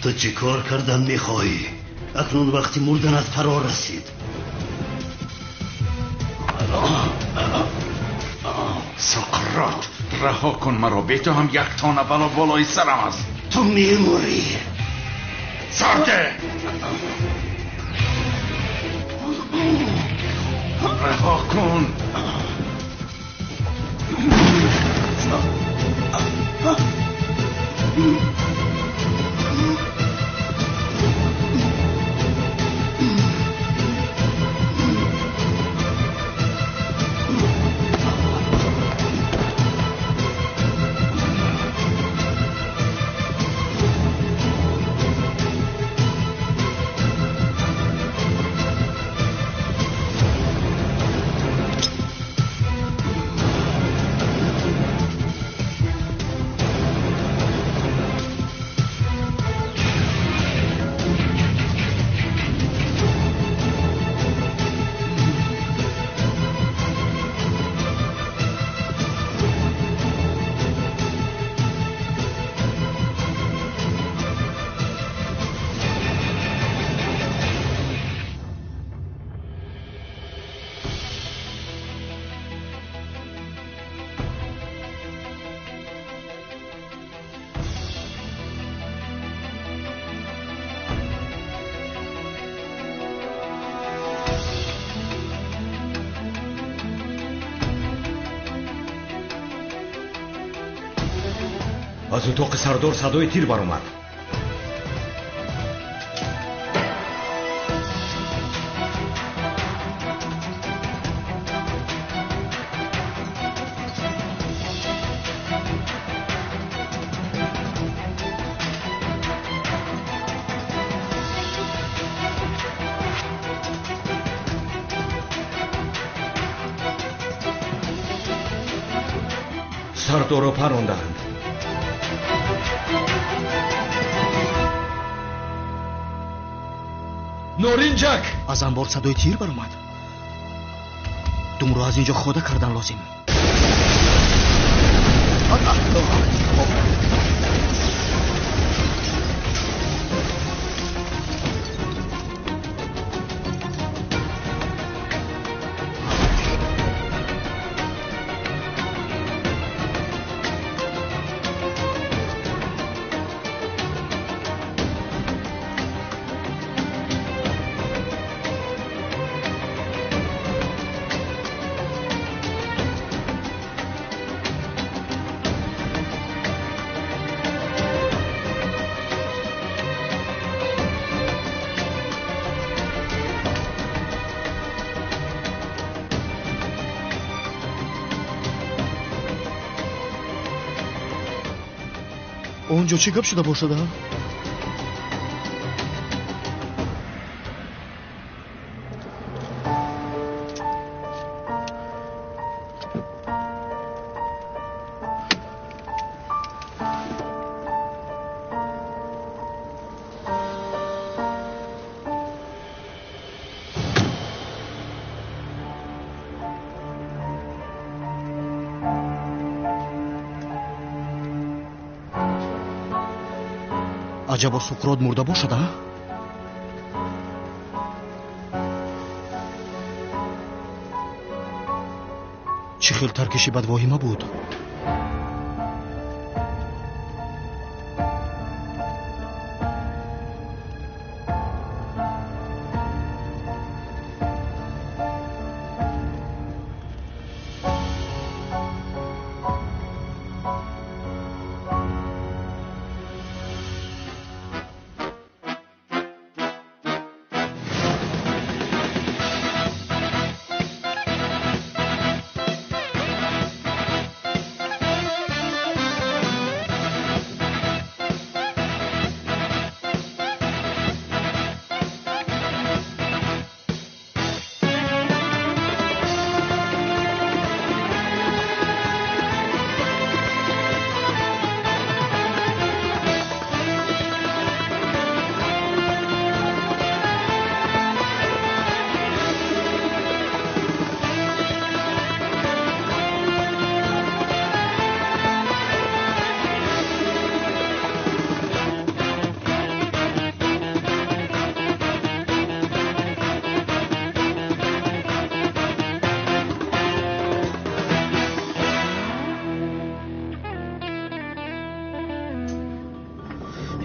Ту чӣ кор кардан мехоҳӣ? Акнун вақти мурданат фаро расид. Сократ, раҳо кун маро. Бе ту ҳам як тона бало болои сарам аст. Ту мемурӣ. Сарде! Раҳо кун. Аз утоқи сардор садои тир баромад. Сардорро паронданд. Норинҷак! Аз анбор садои тир баромад. Думро аз ин ҷо хода кардан лозим. Он ҷо чӣ гап шуда бошад? Аҷабо Суқрот мурда бошад, а? Чӣ хел таркиши бадвоҳима буд?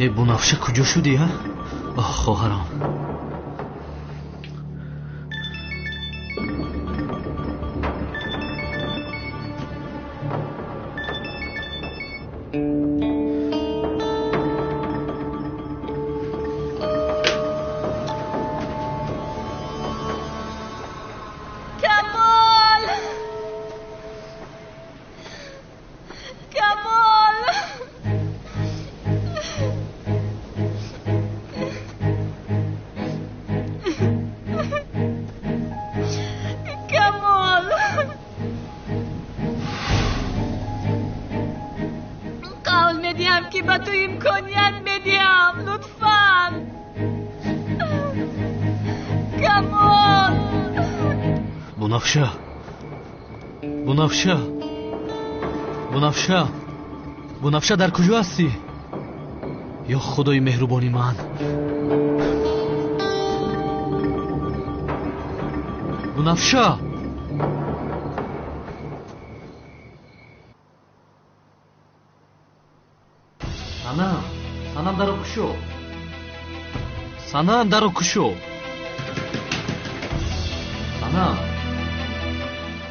Э, Бунафша, куҷо шудӣ, а? Оҳ, хоҳарам. Камол! Камол! Камол! Қавл медиҳам, ки ба ту имконият медиҳам. Лутфан. Камол! Бунафша, Бунафша, Бунафша, Бунафша, дар куҷо ҳастӣ? Ё худои меҳрубони ман! Бунафша! Санам, Санам, даро кушо! Санам, даро кушо! Санам!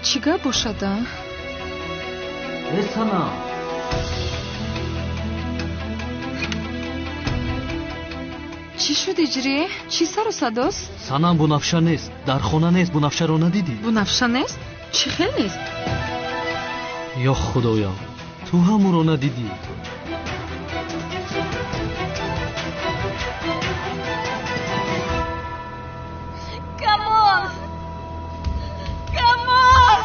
Чӣ гап бошад, а? Э, Санам! Чӣ шуд, Иҷрӣ? Чӣ сару садост? Санам, Бунафша нест, дар хона нест, Бунафшаро надидӣ? Бунафша нест? Чӣ хел нест? Ё худоё, ту ҳам ӯро надидӣ? Камол! Камол!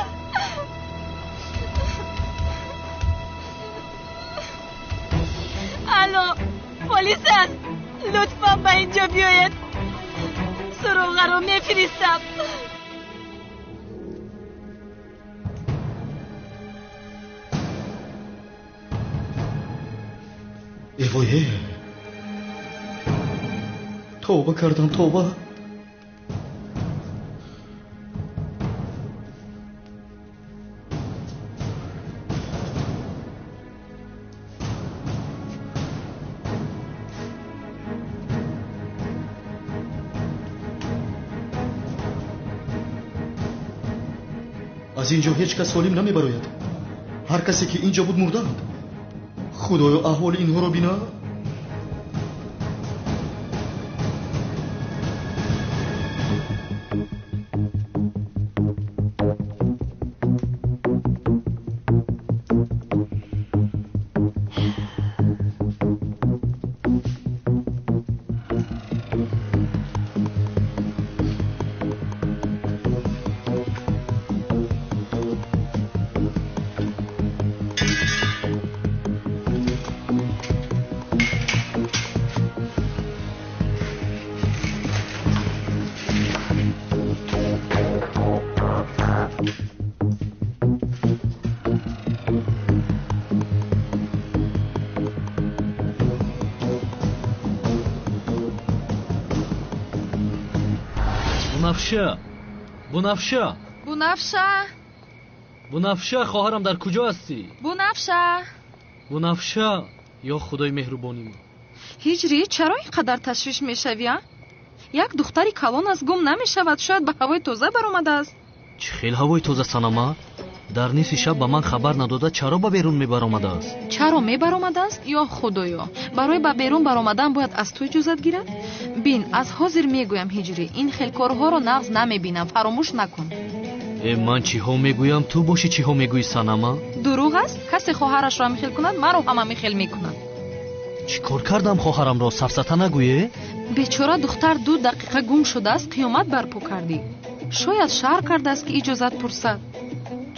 Алло, полис аст. Лутфан ба инҷо биёед. Суроғаро мефиристам. Э вой, э, тавба кардам, тавба. Аз ин ҷо ҳеҷ кас солим намебарояд. Ҳар касе ки ин ҷо буд, мурданд. Худоё, аҳволи инҳоро бина. Бунафша, Бунафша! Бунафша! Бунафша, хоҳарам, дар куҷо ҳастӣ? Бунафша! Бунафша, ё худои меҳрубони ман! Ҳиҷрӣ, чаро ин қадар ташвиш мешавӣ, а? Як духтари калон аст, гум намешавад. Шояд ба ҳавои тоза баромадааст. Чӣ хел ҳавои тоза, Санама? Дар нисфи шаб ба ман хабар надода чаро ба берун мебаромадааст? Чаро мебаромадааст? Ё худоё, барои ба берун баромадан бояд аз ту иҷозат гирад? Бин, аз ҳозир мегӯям, Ҳиҷрӣ, ин хел корҳоро нағз намебинам, фаромӯш накун. Э, ман чиҳо мегӯям, ту бошӣ чиҳо мегӯӣ, Санама? Дурӯғ аст? Касе хоҳарашро ҳамихел кунад, маро ҳам ҳамихел мекунад. Чӣ кор кардам хоҳарамро? Сафсата нагӯе? Бечора духтар 2 дақиқа гум шудааст, қиёмат барпо кардӣ. Шояд шаҳр кардааст, ки иҷозат пурсад.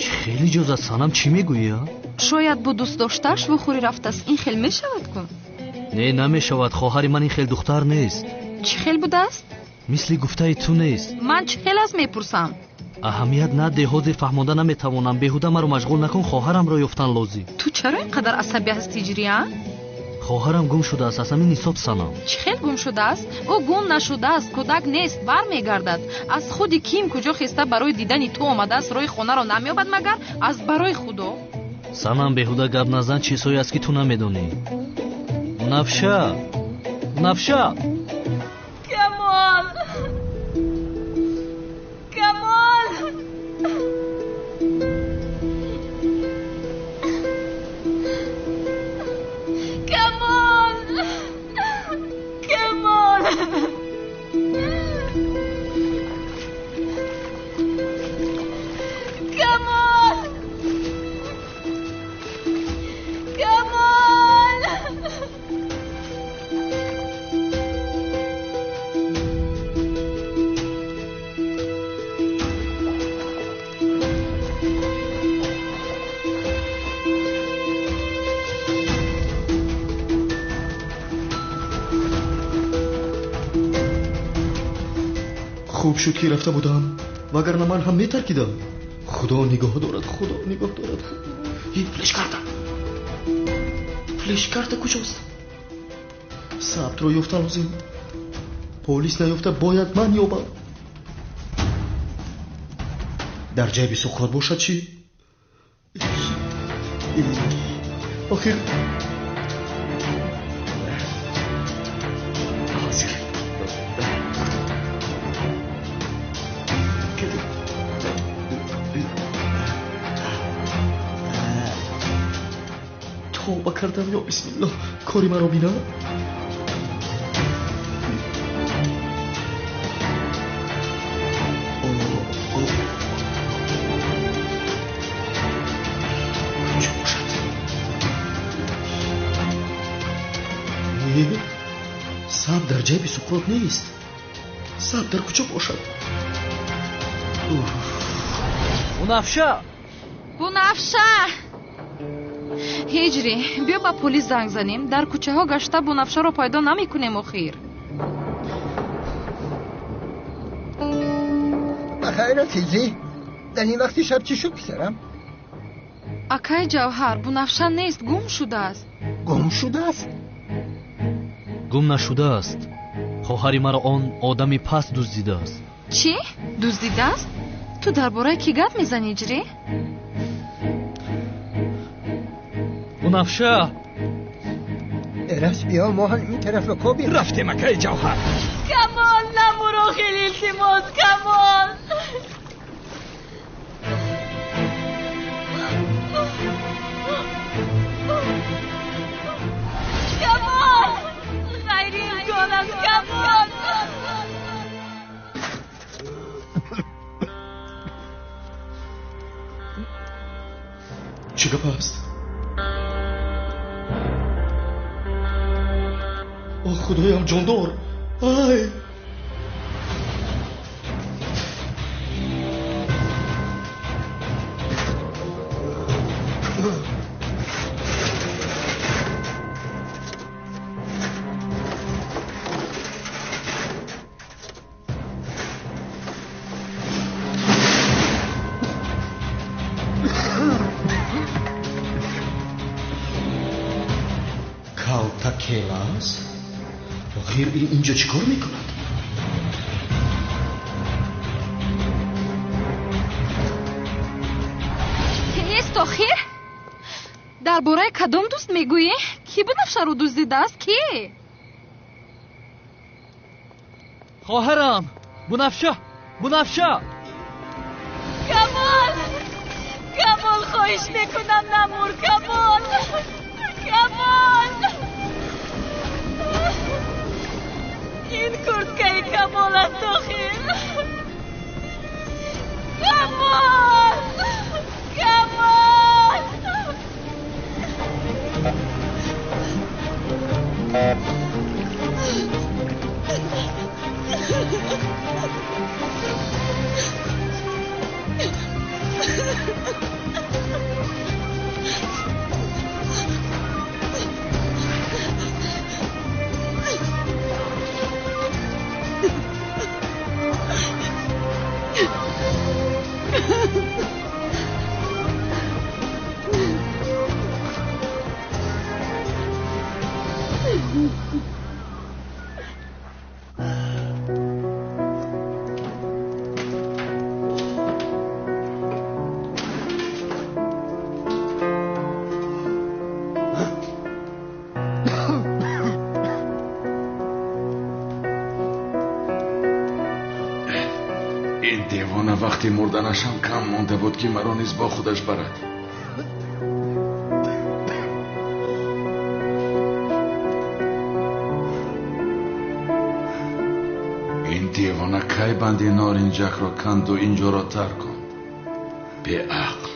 Чӣ хел иҷозат, Санам, чӣ мегӯӣ, а? Шояд бо дӯстдоштааш вохӯрӣ рафтааст. Ин хел мешавад ку? Не, намешавад, хоҳари ман ин хел духтар нест. Чӣ хел будааст? Мисли гуфтаи ту нест. Ман чӣ хел аст мепурсам? Аҳамият наде, ҳозир фаҳмонда наметавонам. Беҳуда маро машғул накун, хоҳарамро ёфтан лозим. Ту чаро ин қадар асабӣ ҳастӣ, Ҳиҷрӣ, а? Хоҳарам гум шудааст, аз ҳамин ҳисоб, Санам. Чӣ хел гум шудааст? Ӯ гум нашудааст, кӯдак нест, бармегардад. Аз худи ким куҷо хеста барои дидани ту омадааст, роҳи хонаро намеёбад магар? Аз барои худо. Санам, беҳуда гап назан, чизҳое аст, ки ту намедонӣ. Бунафша! Бунафша! Камол! Камол! Камол! Камол! Камол! Камол! Хуб шуд, ки рафта будам, вагарна ман ҳам метаркидам. Худо нигоҳ дорад, Худо нигоҳ дорад. Флешкарта, флешкарта куҷост? Сабтро ёфта лозим. Полис наёфта бояд ман ёбам. Дар ҷайби Суқрот бошад чӣ? Охир ҳозир. Тавба кардам, ё бисмиллоҳ, кори маро бина. Куҷо бошад? Саб дар ҷайби Суқрот нест. Саб дар куҷо бошад? Бунафша! Бунафша! Ҳиҷрӣ, биё ба полис занг занем. Дар кӯчаҳо гашта Бунафшаро пайдо намекунем охир. Ба хайрат, Ҳиҷрӣ. Дар ин вақти шаб чӣ шуд, писарам? Акай Ҷавҳар, Бунафша нест, гум шудааст. Гум шудааст? Гум нашудааст. Хоҳари маро он одами паст дуздидааст. Чӣ? Дуздидааст? Ту дар бораи кӣ гап мезанӣ, Ҳиҷрӣ? Бунафша! Эраҷ, биё мо ҳам ин тараф кобем. Рафтем, акаи Ҷавҳар. Камол, намуро, хеле илтимос, Камол! Камол! Ғайриимкон аст, Камол! Чӣ гап аст? О, худоям, ҷондор! Ай! Калтакелас? Охир ин инҷо чӣ кор мекунад? Нест охир? Дар бораи кадом дӯст мегӯӣ? Кӣ Бунафшаро дуздидааст? Кӣ? Хоҳарам! Бунафша! Бунафша! Камол! Камол, хоҳиш мекунам, намур, Камол! Камол! Ин курткаи Камол аст охир. Камол! Камол! Ин девона вақти мурданашам кам монда буд, ки маро низ бо худаш барад. Ин девона кай банди норинҷакро канду инҷоро тарк кунд? Беақл.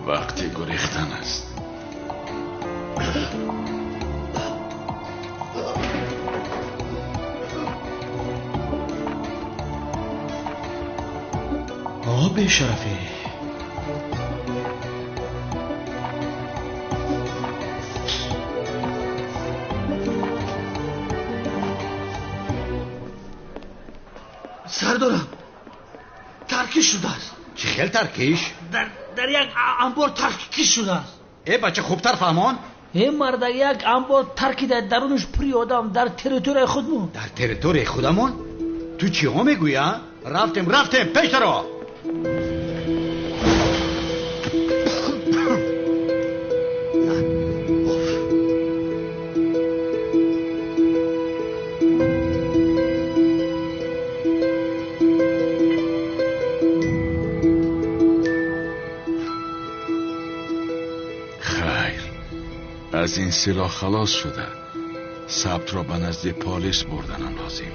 Вақти гурехтан аст. О, бешарафӣ! Сардорам, таркиш шудааст. Чӣ хел таркиш? Дар як анбор таркиш шудааст. Э бача, хубтар фаҳмон. Э марда, як анбор таркида, дарунаш пури одам, дар территорияи худмон. Дар территорияи худамон? Ту чиҳо мегӯӣ, а? Рафтем, рафтем, пештаро. Аз ин силоҳ халос шуда, сабтро ба назди полис бурданам лозим.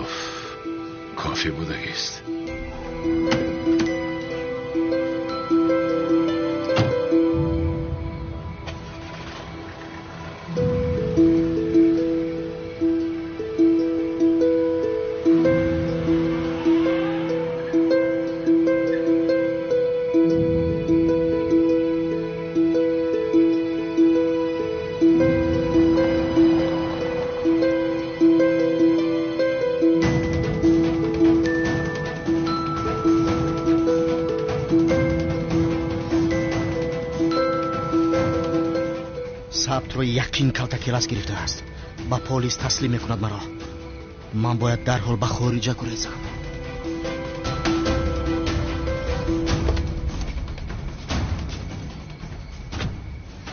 Уф, кофӣ будагист. Сабтро яқин калтакелас гирифтааст. Ба полис таслим мекунад маро. Ман бояд дарҳол ба хориҷа гурезам.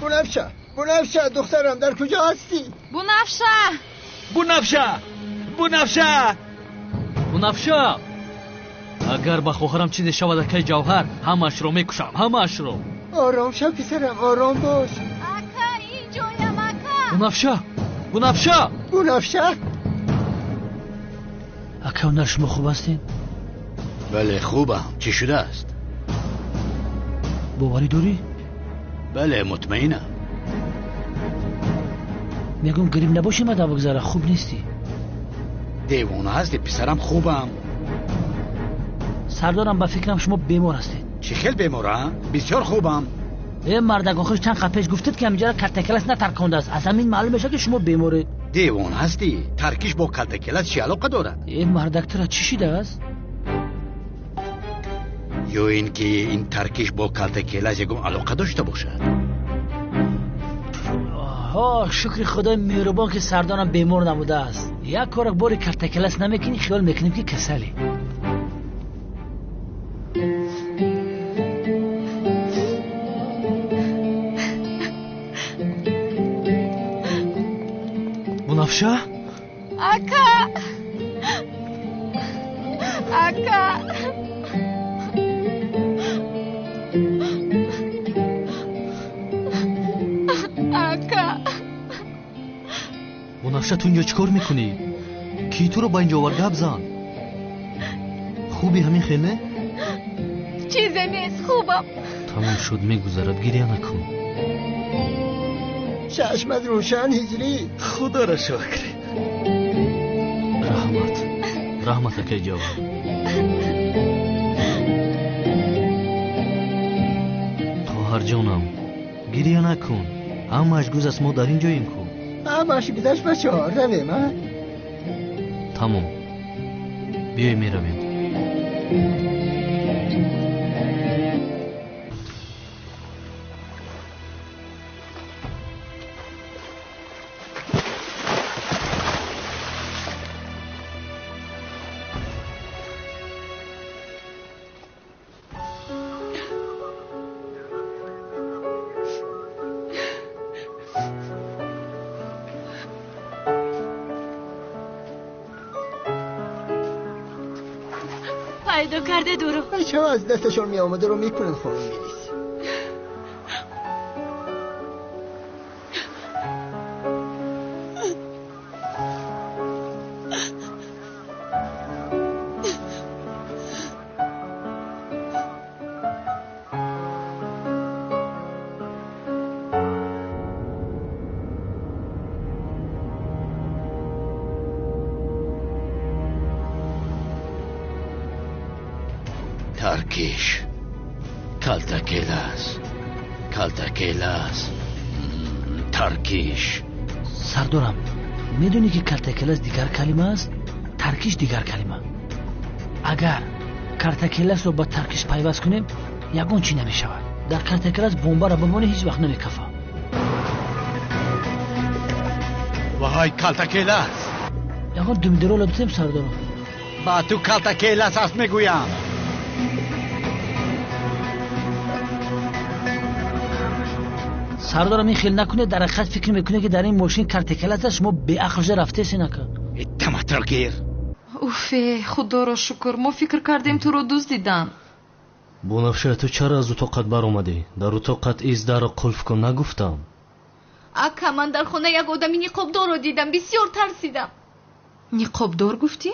Бунафша, Бунафша, духтарам, дар куҷо ҳастӣ? Бунафша! Бунафша! Бунафша! Бунафша! Агар ба хоҳарам чизе шавад, акаи Ҷавҳар, ҳамаашро мекушам, ҳамаашро. Ором шав, писарам, ором бош. Ака, инҷоям, ака. Бунафша! Бунафша! Бунафша! Ака, онар шумо хуб ҳастед? Бале, хубам. Чӣ шудааст? Боварӣ дорӣ? Бале, мутмаинам. Мегӯм грипп набошӣ, мада бигзара, хуб нестӣ. Девона ҳастӣ, писарам, хубам. Сардорам, ба фикрам шумо бемор ҳастед. Чӣ хел бемора? Бисёр хубам. Э мардак, охир чанд қад пеш гуфтед, ки ҳаминҷара калтакелас натаркондааст. Аз ҳамин маълум мешавад, ки шумо беморед. Девона ҳастӣ? Таркиш бо калтакелас чӣ алоқа дорад? Э мардак, тура чӣ шидааст? Ё ин ки ин таркиш бо калтакелас ягон алоқа дошта бошад? Ҳо, шукри худои меҳрубон, ки сардорам бемор набудааст. Як корак бори калтакелас намекунӣ, хиёл мекунем, ки касалӣ. Бунафша? Ака! Ака! Ака! Бунафша, ту инҷо чӣ кор мекунӣ? Кӣ туро ба инҷо овард? Гап зан. Хуби ҳамин хел не? Чизе нест, хубам. Тамом шуд, мегузарад, гиря накун. Чашмат рӯшан, ҳиҷрӣ. Худоро шукр. Раҳмат, раҳмат, акаи Ҷавҳар. Хоҳарҷонам, гиря накун. Ҳамааш гузаст, мо дар ин ҷоем ку. Ҳамааш гузашт, бачаҳо, равем, а? Тамом, биёй меравем. Пайдо кардед ӯро? Бачаҳо аз дасташон меомадаро мекунанд, хонум милис. Таркиш, калтакелас, калтакелас, таркиш. Сардорам, медонӣ ки калтакелас дигар калима аст, таркиш дигар калима. Агар калтакеласро ба таркиш пайваст кунем, ягон чӣ намешавад. Дар калтакелас бомбаро бимонӣ, ҳеҷ вақт намекафа. Ваҳай, калтакелас! Ягон думдирола битем, сардорам. Ба ту калтакелас аст мегӯям. Сардорам, ин хел накунед, дар ҳақиқат фикр мекунед ки дар ин мошин калтакелас аст, шумо беақл шуда рафтеси нака. Даматро гир. Уфе, худоро шукр, мо фикр кардем туро дуздиданд. Бунафша, ту чаро аз утоқат баромадӣ? Дар утоқат из дарро қулф кун нагуфтам. Ака, ман дар хона як одами ниқобдорро дидам, бисёр тарсидам. Ниқобдор гуфтӣ?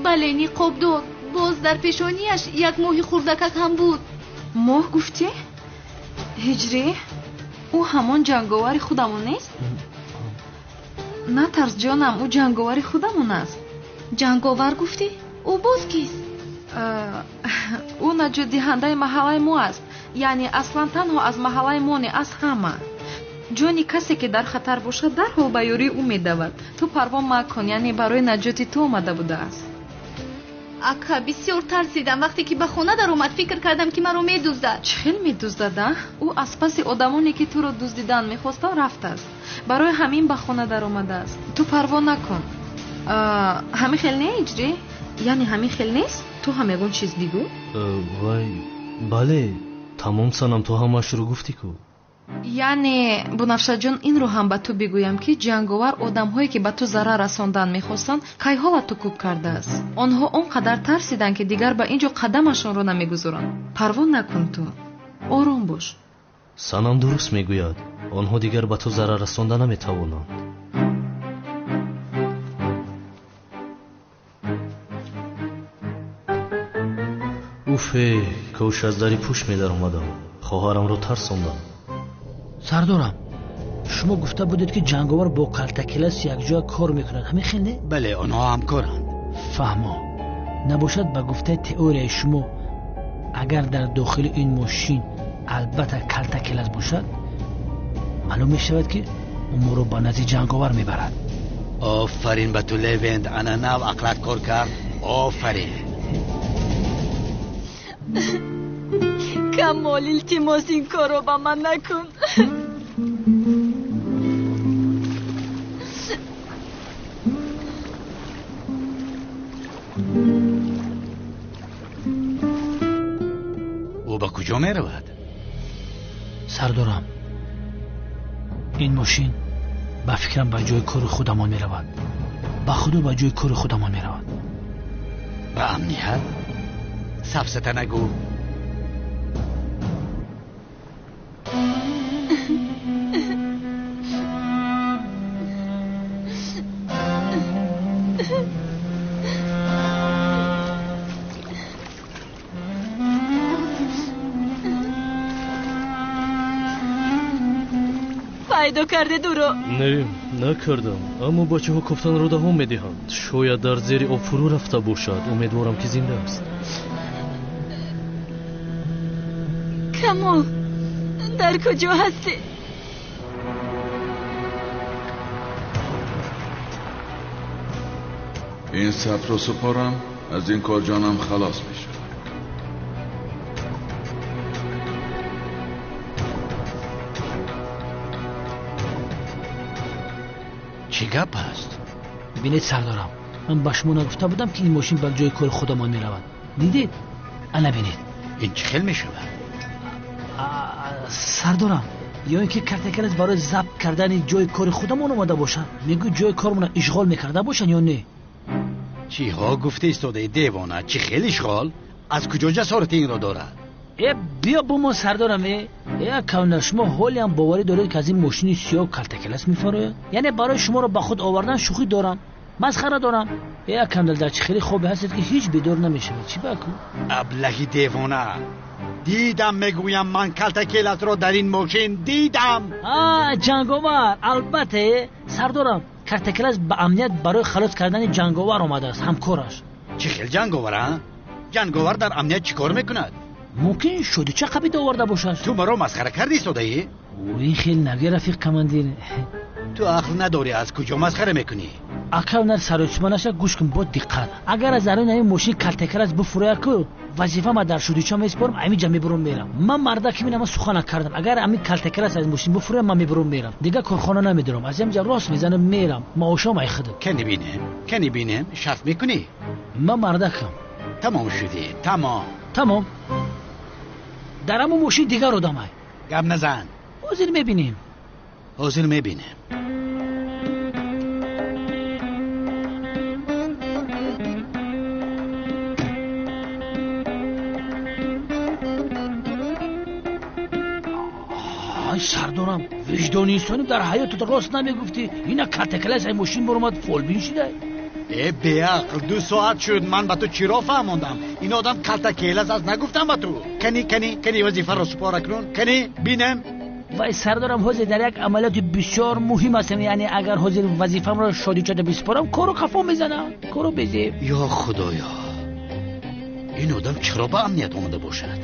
Бале, ниқобдор. Боз дар пешонияш як моҳи хурдакак ҳам буд. Моҳ гуфтӣ? Ҳиҷрӣ, ӯ ҳамон ҷанговари худамон нест? Натарс, ҷонам, ӯ ҷанговари худамон аст. Ҷанговар гуфтӣ? Ӯ боз кист? Ӯ наҷотдиҳандаи маҳаллаи мо аст. Яъне аслан танҳо аз маҳаллаи мо не, аз ҳама. Ҷони касе ки дар хатар бошад, дарҳол ба ёрии ӯ медавад. Ту парво макун, яъне барои наҷоти ту омада будааст. Ака, бисёр тарсидам. Вақте ки ба хона даромад, фикр кардам ки маро медуздад. Чӣ хел медуздад, а? Ӯ аз паси одамоне ки туро дуздидан мехостанд рафтааст. Барои ҳамин ба хона даромадааст. Ту парво накун. Ҳамин хел не, Иҷрӣ? Яъне ҳамин хел нест? Ту ҳам ягон чиз бигӯ. Вай, бале, тамом санам, ту ҳамаашро гуфтӣ ку. Яъне, Бунафшаҷон, инро ҳам ба ту бигӯям ки ҷанговар одамҳое ки ба ту зарар расондан мехостанд, кайҳола ту кӯб кардааст. Онҳо он қадар тарсиданд ки дигар ба ин ҷо қадамашонро намегузоранд. Парво накун ту. Ором бош. Санам дуруст мегӯяд. Онҳо дигар ба ту зарар расонда наметавонанд. Уфе, кош аз дари пушт медаромадам. Хоҳарамро тарсондам. Сардорам, шумо гуфта будед ки ҷанговар бо калтакелас якҷоя кор мекунад, ҳамин хел не? Бале, онҳо ҳамкоранд. Фаҳмо. Набошад, ба гуфтаи теорияи шумо, агар дар дохили ин мошин албатта калтакелас бошад, маълум мешавад ки ӯ моро ба назди ҷанговар мебарад. Офарин ба ту, Левент, ана нав ақлат кор кард. Офарин. Камол, илтимос, ин корро ба ман накун. Ӯ ба куҷо меравад? Сардорам, ин мошин ба фикрам ба ҷои кори худамон меравад. Ба худо, ба ҷои кори худамон меравад. Ба амният? Сафсата нагӯ. Пайдо кардед ӯро? Не, накардам, аммо бачаҳо кофтанро давом медиҳанд. Шояд дар зери об фурӯ рафта бошад. Умедворам ки зинда аст. Камол, дар куҷо ҳастӣ? Ин сабтро супорам, аз ин кор ҷонам халос мешавад. Чӣ гап аст? Бинед сардорам, ман ба шумо нагуфта будам, ки ин мошин ба ҷои кори худамон меравад. Дидед? Ана бинед. Ин чӣ хел мешавад? Сардорам, ё ин ки картакелас барои забт кардани ҷои кори худамон омада бошад? Мегӯй ҷои кормона ишғол мекарда бошанд ё не? Чиҳо гуфта истодаи девона? Чӣ хел ишғол? Аз куҷо ҷасорати инро дорад? Э, биё бумон сардорам. Э, кавна, шумо ҳолиам боварӣ доред, ки аз ин мошини сиёҳ калтакелас мефарояд? Яъне барои шуморо ба худ овардан шӯхӣ дорам, масхара дорам. Э, кавна, дар чӣ хеле хобе ҳастед, ки ҳеҷ бедор намешавед. Чӣ баку? Аблаҳи девона, дидам, мегӯям, ман калтакеласро дар ин мошин дидам. А, ҷанговар, албатта. Сардорам, картакелас ба амният барои халос кардани ҷанговар омадааст, ҳамкораш. Чӣ хел ҷанговар? А, ҷанговар дар амният чӣ кор мекунад? Мумкин шодича қабида оварда бошад. Ту маро масхара карди истодаӣ? Ин хел нагӯ, рафиқ командир. Ту ақл надорӣ, аз куҷо масхара мекунӣ? Ака, нар саросима наша, гӯш кун бо диққат. Агар аз даруни ҳамин мошин калтакелас буфурӯяд ку, вазифа дар шудича месупорам, ҳаминҷа мебурам мерам. Ман марда ки минама сухана кардам. Агар ҳамин калтакелас аз мошин буфурӯяд, ман мебурам мерам, дигар корхона намедорам, аз ҳаминҷа рост мезанам мерам, маошам ай худам. Кани бинем, кани бинем, шарт мекунӣ? Ман мардакам. Тамом шудӣ, тамом. Тамом. Дар ҳамон мошин дигар одамай. Гап назан. Ҳозир мебинем. Ҳозир мебинем. Ай сардорам, виҷдони инсонӣ, дар ҳаётат рост намегуфтӣ. Ина калтакелас ай мошин баромад, фолбин шидай. Э, беақл, 2 соат шуд, ман ба ту чиро фаҳмондам? Ин одам калтакелас аст, нагуфтам ба ту? Кани, кани, кани, вазифаро супора кунун, кани бинем. Вай сардорам, ҳозир дар як амалиёти бисёр муҳим ҳастам. Яъне агар ҳозир вазифамро шодичода бисупорам, кору қафо мезанам, кору безеб. Ё худоё, ин одам чаро ба амният омада бошад?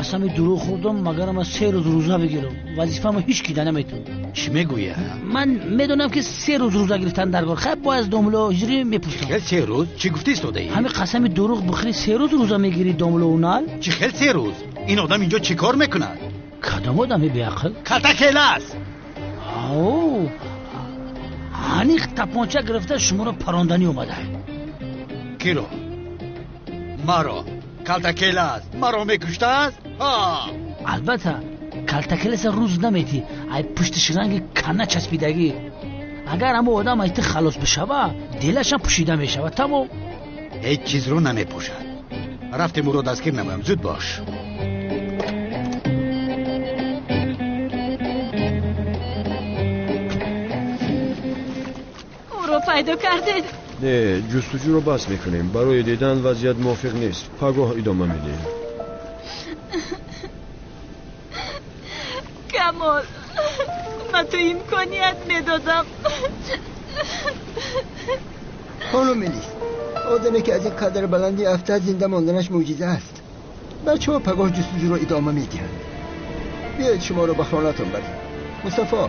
Қасами дурӯғ хӯрдам, магарам ман 3 рӯз рӯза бигирам, вазифамо ҳеҷ кида наметавонам. Чӣ мегӯя? Ман медонам, ки 3 рӯз рӯза гирифтан дар кор. Хай, бояд аз домло ҳиҷрӣ мепурсам. Хел 3 рӯз? Чӣ гуфти истодаӣ? Ҳамин қасами дурӯғ бихӯри, 3 рӯз рӯза мегирӣ, домло унал. Чӣ хел 3 рӯз? Ин одам инҷо чӣ кор мекунад? Кадом одами беақл? Калтакелас. Ау, аниқ тапонча гирифта шуморо паронданӣ омада. Киро? Маро? Калтакелас маро мекуштааст? Албатта, калтакеласа рӯз наметӣ, ай пуштиш ранги кана часпидагӣ. Агар ҳамо одам ай ту халос бишава, дилашам пӯшида мешавад, тамом. Ҳеҷ чизро намепӯшад. Рафтем, ӯро дастгир намоям, зуд бош. Ӯро пайдо кардед? Не, ҷустуҷӯро бас мекунем. Барои дидан вазъият мувофиқ нест. Пагоҳ идома медиҳем. Камол, ба ту имконият медодам. Хонум Мелис, одаме ки аз ин қадар баландӣ афтад, зинда монданаш мӯъҷиза аст. Бачаҳо пагоҳ ҷустуҷӯро идома медиҳанд. Биёед, шуморо ба хонатон барем. Мустафо.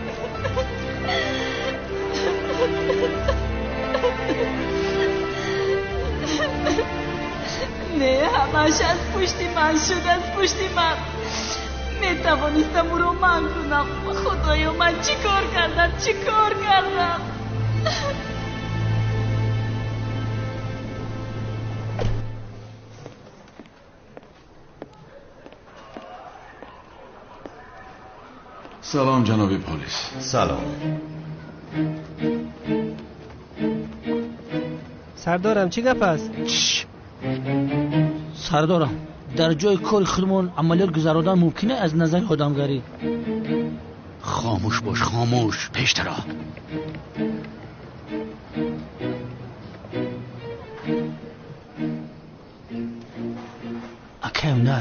Не, ҳамааш аз пушти ман шуд, аз пушти ман. Метавонистам ӯро манъ кунам. Худоё, ман чӣ кор кардам, чӣ кор кардам? Салом, ҷаноби полис. Салом. Сардорам, чӣ гап аст? Сардорам, дар ҷои кори худмон амалиёт гузародан мумкин аз назари одамгарӣ? Хомӯш бош, хомӯш, пештаро. Акаем, на,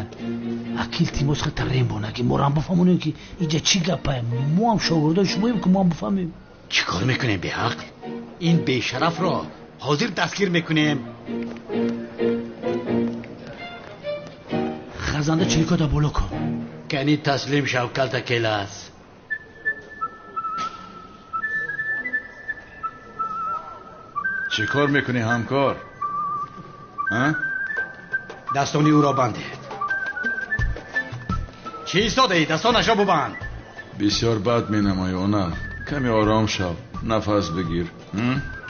аки, илтимос, хата рембонаги морам бифаҳмонем, ки иҷа чӣ гапае. Мо ҳам шогирдои шумоем, ки мо ҳам бифаҳмем. Чӣ кор мекунем, беақл? Ин бешарафро ҳозир дастгир мекунем. Хазанда чиликода боло кун. Кани, таслим шав, калтакелас. Чӣ кор мекунӣ, ҳамкор? Дастони ӯро бандед. Чӣ истодаӣ? Дастонашро бубанд. Бисёр бад менамоӣ, Онар. Каме ором шав, нафас бигир.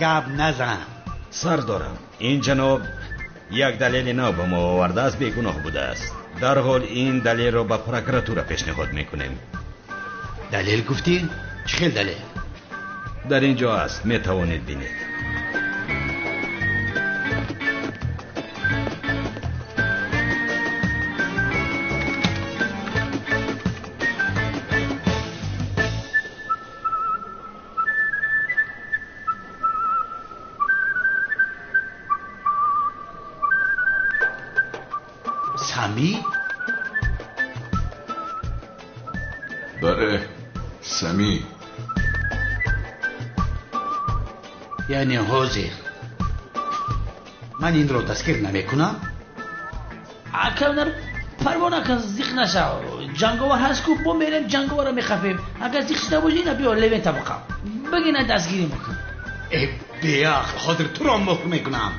Гап назан. Сардорам, ин ҷаноб як далели нав ба мо овардааст, бегуноҳ будааст. Дарҳол ин далелро ба прокуратура пешниҳод мекунем. Далел гуфтӣ? Чӣ хел далел? Дар ин ҷо аст, метавонед бинед. Сами? Бале, Сами. Яъне ҳозир ман инро дастгир намекунам? Акавнар, парво накун, зиқ нашав. Ҷанговар ҳаст ку, бо мерем ҷанговарро мехафем. Агар зиқ шуда бошӣ, ина биё левента бақам. Бигина дастгирим бикун. Э, беақл, ҳозир туро муҳр мекунам.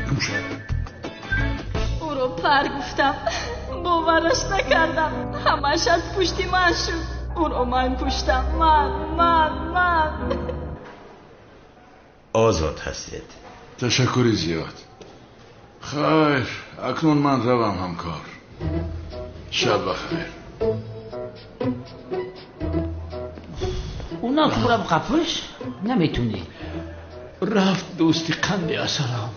Гум шав. Ӯро пар гуфтам, бовараш накардам. Ҳамаш аз пушти ман шуд. Ӯро ман куштам. Ман, ман, ман. Озод ҳастед. Ташаккури зиёд. Хайр, акнун ман равам, ҳамкор. Шаб бахайр. Уна кура қапиш наметунӣ. Рафт дӯсти қанди асалам.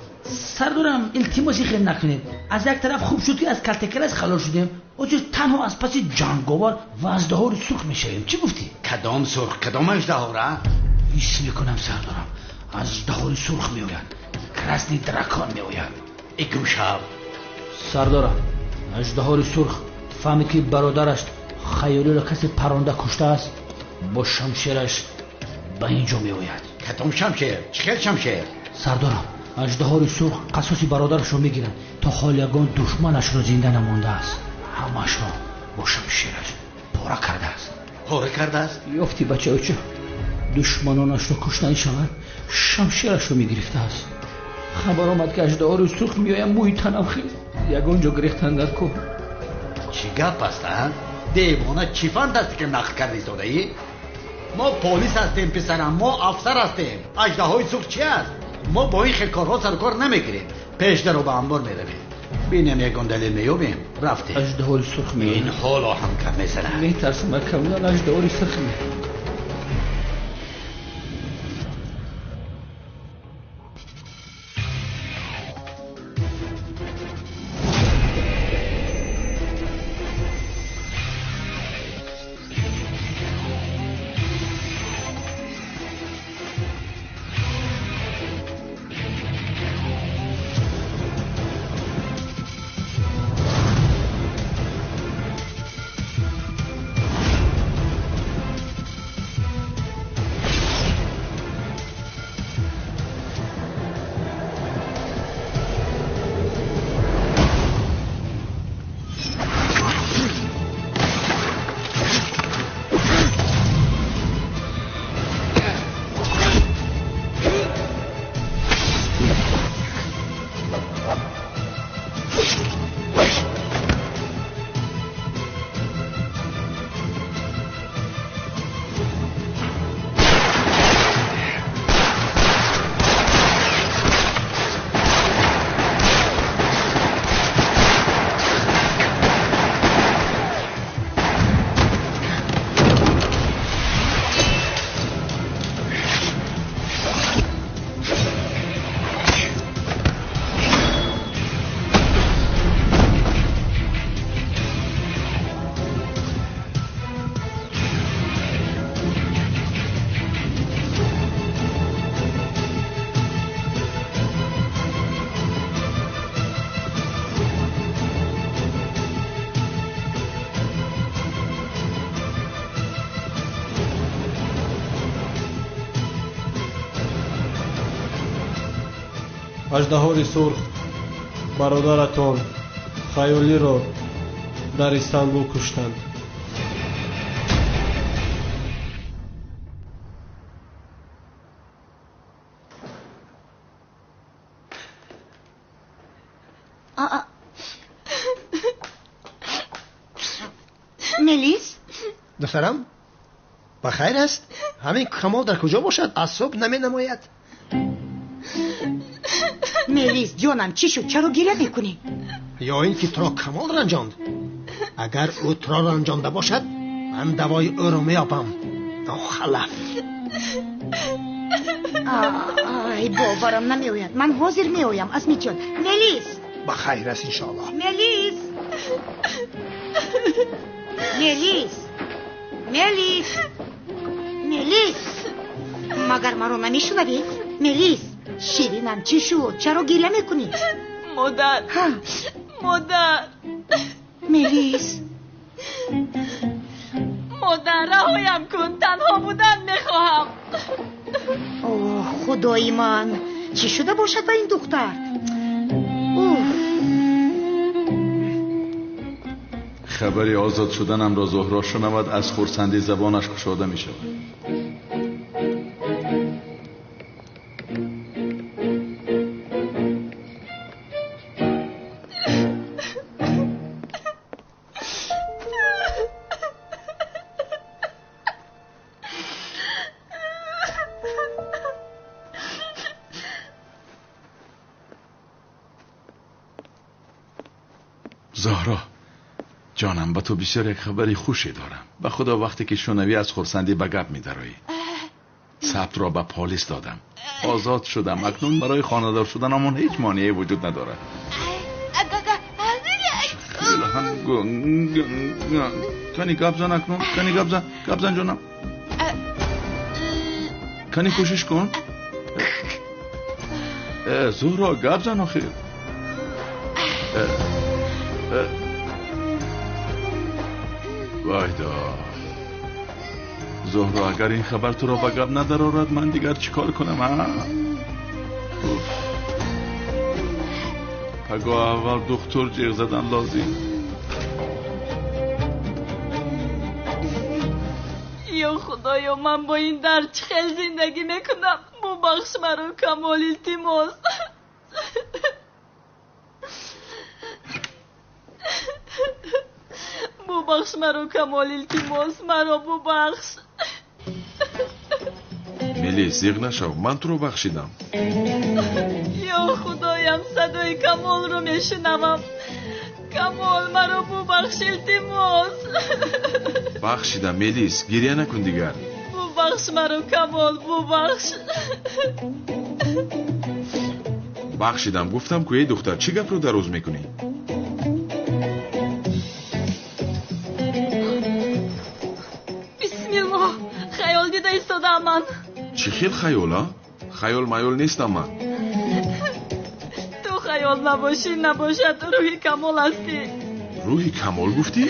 Сардорам, илтимоси хел накунед. Аз як тараф хуб шуд, ки аз калтакелас халос шудем. Ҳозир танҳо аз паси ҷанговар ва аждаҳори сурх мешавем. Чӣ гуфтӣ? Кадом сурх, кадом аждаҳора? Ҳис мекунам, сардорам, аждаҳори сурх меояд. Красный дракон меояд. Икум шаб. Сардорам, аждаҳори сурх фаҳмид, ки бародараш хаёлиро касе паронда куштааст, бо шамшераш ба ин ҷо меояд. Кадом шамшер? Чӣ хел шамшер? Сардорам, аждаҳори сурх қасоси бародарашро мегирад. То ҳол ягон душманашро зинда намондааст. Ҳамаашро бо шамшераш пора кардааст. Пора кардааст? Ёфти, бачаоча, душманонашро куштанӣ шавад, шамшерашро мегирифтааст. Хабар омад, ки аждаҳори сурх меояд, мӯи танам хез. Ягон ҷо гирехтан дар кӯҳ. Чӣ гап аст, а? Девона, чӣ фантастика нақл карда истодаӣ? Мо полис ҳастем, писарам, мо афсар ҳастем. Аждаҳои сурх чи аст? Мо бо ин хел корҳо сарукор намегирем. Пешдаро ба амбор меравем. Бинем, ягон далел меёбем. Рафтем. Аждаҳори сурх меояд. Ин ҳоло ҳам кам мезанад. Метарсам, акамлан аждаҳори сурх меояд. Аждаҳори сурх бародаратон Хаёлиро дар Истанбул куштанд. Мелис? Духтарам, ба хайр аст? Ҳамин Камол дар куҷо бошад? Аз субҳ наменамояд. Мелис, ҷонам, чӣ шуд? Чаро гиря мекунӣ? Ё ин ки туро Камол ранҷонд? Агар ӯ туро ранҷонда бошад, ман давои ӯро меёбам. Нохалаф. Ай, боварам намеояд. Ман ҳозир меоям, Асмиҷон. Мелис! Ба хайр аст, иншоаллоҳ. Мелис! Мелис! Мелис! Мелис! Магар маро намешунавӣ? Мелис! Ширинам, чӣ шуд? Чаро гиря мекунӣ? Модар! Модар! Мелис! Модар, раҳоям кун, танҳо будан мехоҳам. Оҳ, худои ман, чӣ шуда бошад ба ин духтар? Хабари озод шуданамро Зуҳро шунавад, аз хурсандӣ забонаш кушода мешавад. Зоҳро, ҷонам, ба ту бисёр як хабари хуше дорам. Ба худо, вақте ки шунавӣ аз хурсандӣ ба гап медароӣ. Сабтро ба полис додам, озод шудам. Акнун барои хонадор шуданамон ҳеҷ монеае вуҷуд надорад. Кани гап зан акнун, кани гап зан, гап зан ҷонам. Кани кӯшиш кун. Зуҳро, гап зан охир. Вайдо, Зуҳро, агар ин хабар туро ба гап надарорад, ман дигар чӣ кор кунам? Пагоҳ аввал духтур ҷиғ задан лозим. Ё худоё, ман бо ин дард чӣ хел зиндагӣ мекунам? Бубахш маро, Камол, илтимос. Бубахш маро, Камол, илтимос, маро бубахш. Мелис, зиғ нашав, ман туро бахшидам. Ё худоям, садои Камолро мешунавам. Камол, маро бубахш, илтимос. Бахшидам, Мелис, гиря накун дигар. Бубахш маро, Камол, бубахш. Бахшидам, гуфтам ку, эй духтар, чӣ гапро дароз мекунӣ? Бисмиллоҳ, хаёл дида истодаам ман. Чӣ хел хаёл, а? Хаёл маёл нестам ман. Ту хаёл набошӣ, набошад, рӯҳи Камол ҳастӣ. Рӯҳи Камол гуфтӣ?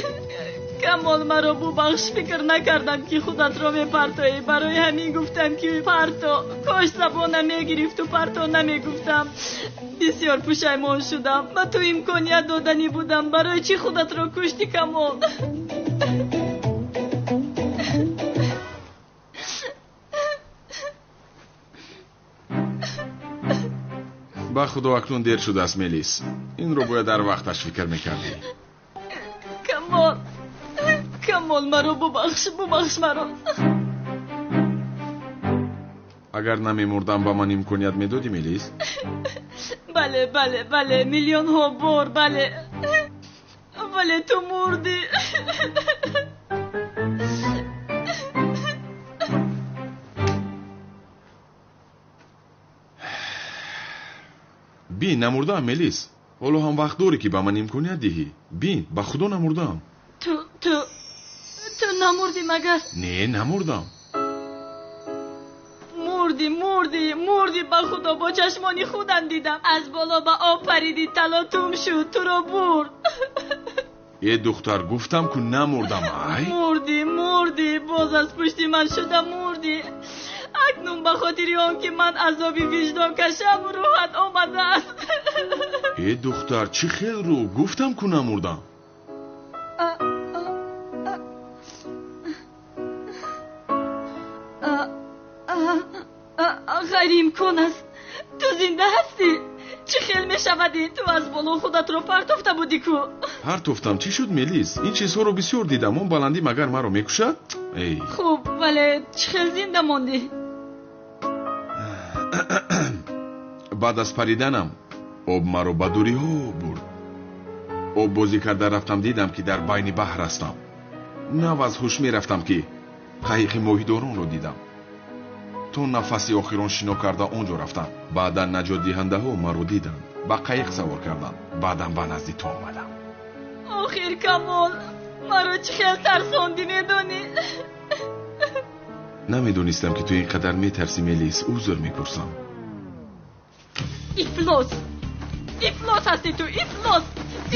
Камол, маро бубахш, фикр накардам ки худатро мепартоӣ. Барои ҳамин гуфтам ки парто. Кош забонам мегирифту парто намегуфтам. Бисёр пушаймон шудам. Ба ту имконият доданӣ будам. Барои чӣ худатро куштӣ, Камол? Ба худо, акнун дер шудааст, Мелис. Инро бояд дар вақташ фикр мекардӣ. Камол, Камол, маро бубахш, бубахш маро. Агар намемурдам, ба ман имконият медодӣ, Мелис? Бале, бале, бале, миллионҳо бор бале. Вале ту мурдӣ. Бин, намурдаам, Мелис. Ҳоло ҳам вақт дорӣ, ки ба ман имконият диҳӣ. Бин, ба худо намурдаам. Ту, ту, ту намурдӣ магар? Не, намурдам. Мурдӣ, мурдӣ, мурдӣ, ба худо, бо чашмони худам дидам. Аз боло ба об паридӣ, талотум шуд, туро бурд. Э духтар, гуфтам ку намурдам, ай? Мурдӣ, мурдӣ, боз аз пушти ман шуда мурдӣ. Акнун ба хотири он ки ман азоби виҷдон кашам, рӯҳат омадааст. Э духтар, чӣ хел рӯ? Гуфтам ку намурдам. Ғайриимкон аст. Ту зинда ҳастӣ? Чӣ хел мешавад ин? Ту аз боло худатро партофта будӣ ку? Партофтам. Чӣ шуд, Мелис? Ин чизҳоро бисёр дидам. Он баландӣ магар маро мекушад? Эй. Хуб, вале чӣ хел зинда мондӣ? Баъд аз париданам об маро ба дуриҳо бурд. Об бозӣ карда рафтам, дидам ки дар байни баҳр ҳастам. Нав аз ҳуш мерафтам ки қайиқи моҳидоронро дидам. То нафаси охирон шино карда он ҷо рафтам. Баъдан наҷотдиҳандаҳо маро диданд, ба қайиқ савор карданд. Баъдан ба назди ту омадам. Охир Камол, маро чӣ хел тарсондӣ, медонӣ? Намедонистам ки ту ин қадар метарсӣ, Мелис. Узр мепурсам. Ифлос! Ифлос ҳастӣ ту, ифлос!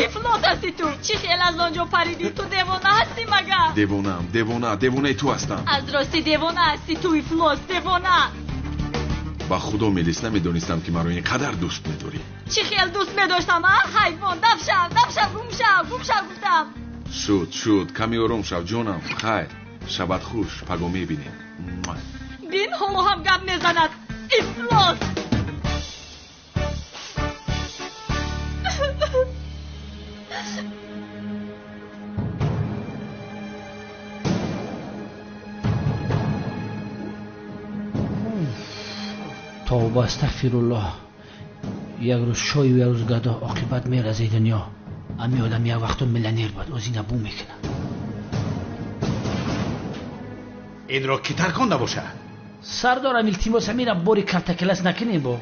Ифлос ҳастӣ ту! Чӣ хел аз он ҷо паридӣ? Ту девона ҳастӣ магар? Девонаам, девона, девонаи ту ҳастам. Аз ростӣ девона ҳастӣ ту, ифлос, девона! Ба худо, Мелис, намедонистам ки маро ин қадар дӯст медорӣ. Чӣ хел дӯст медоштам, а? Ҳайвон, дафшав, дафшав, гум шав, гум шав гуфтам. Шуд, шуд, каме ором шав, ҷонам. Хайр, шабат хуш, паго мебинем. Бин, ҳоло ҳам гап мезанад. Ифлос! Тавба, астағфируллоҳ. Як рӯз шою як рӯз гадо, оқибат меразаи дунё. Ами одам як вақто миллионер буд, оз ина бу мекунад. Инро ки тарконда бошад? Сардорам, илтимос, амира бори калтакелас накунем бо.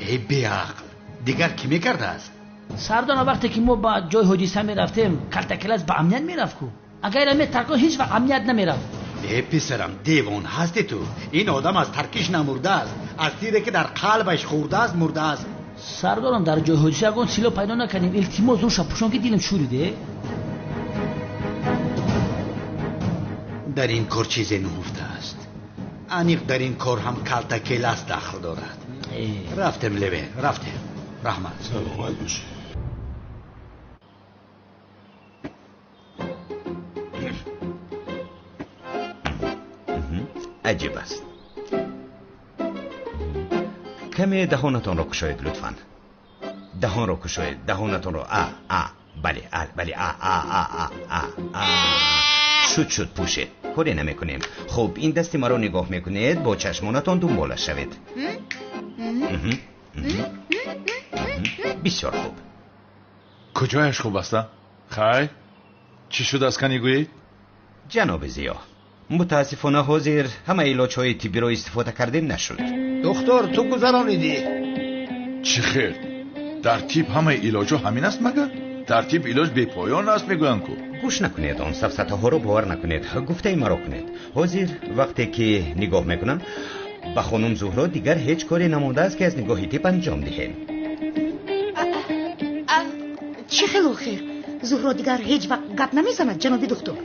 Эй беақл, дигар кӣ мекардааст? Сардорам, вақте ки мо ба ҷои ҳодиса мерафтем, калтакелас ба амният мерафт ку. Агар ина метаркон, ҳеҷ вақт амният намерафт. Э писарам, девон ҳасти ту. Ин одам аз таркиш намурдааст, аз тире ки дар қалбаш хӯрдааст мурдааст. Сардорам, дар ҷои ҳодиса ягон силоҳ пайдо накардем. Илтимос, рӯша пӯшон ки дилам шӯриде. Дар ин кор чизе нуҳуфта аст. Аниқ дар ин кор ҳам калтакелас дахл дорад. Рафтем, Леве, рафтем. Раҳмат. Саломат бошед. Аҷиб аст. Каме даҳонатонро кушоед, лутфан. Даҳонро кушоед, даҳонатонро. А, а, бале, а, бале, а, а, а, а, а, а. Шуд, шуд, пӯшед. Коре намекунем. Хуб, ин дасти маро нигоҳ мекунед, бо чашмонатон дунболаш шавед. Бисёр хуб. Куҷояш хуб аст? Хайр, чӣ шудааст, кани гӯед? Ҷаноби Зиё, мутаассифона ҳозир ҳама илоҷҳои тиббиро истифода кардем нашуд. Духтур, ту гузаронидӣ? Чӣ хел? Дар тиб ҳамаи илоҷҳо ҳамин аст магар? Дар тиб илоҷ бепоён аст мегӯянд ку. Гӯш накунед, он сафсатаҳоро бовар накунед, гуфтаи маро кунед. Ҳозир вақте ки нигоҳ мекунам ба хонум Зуҳро, дигар ҳеҷ коре намондааст ки аз нигоҳи тиб анҷом диҳем. Чӣ хел охир? Зуҳро дигар ҳеҷ вақт гап намезанад, ҷаноби духтур.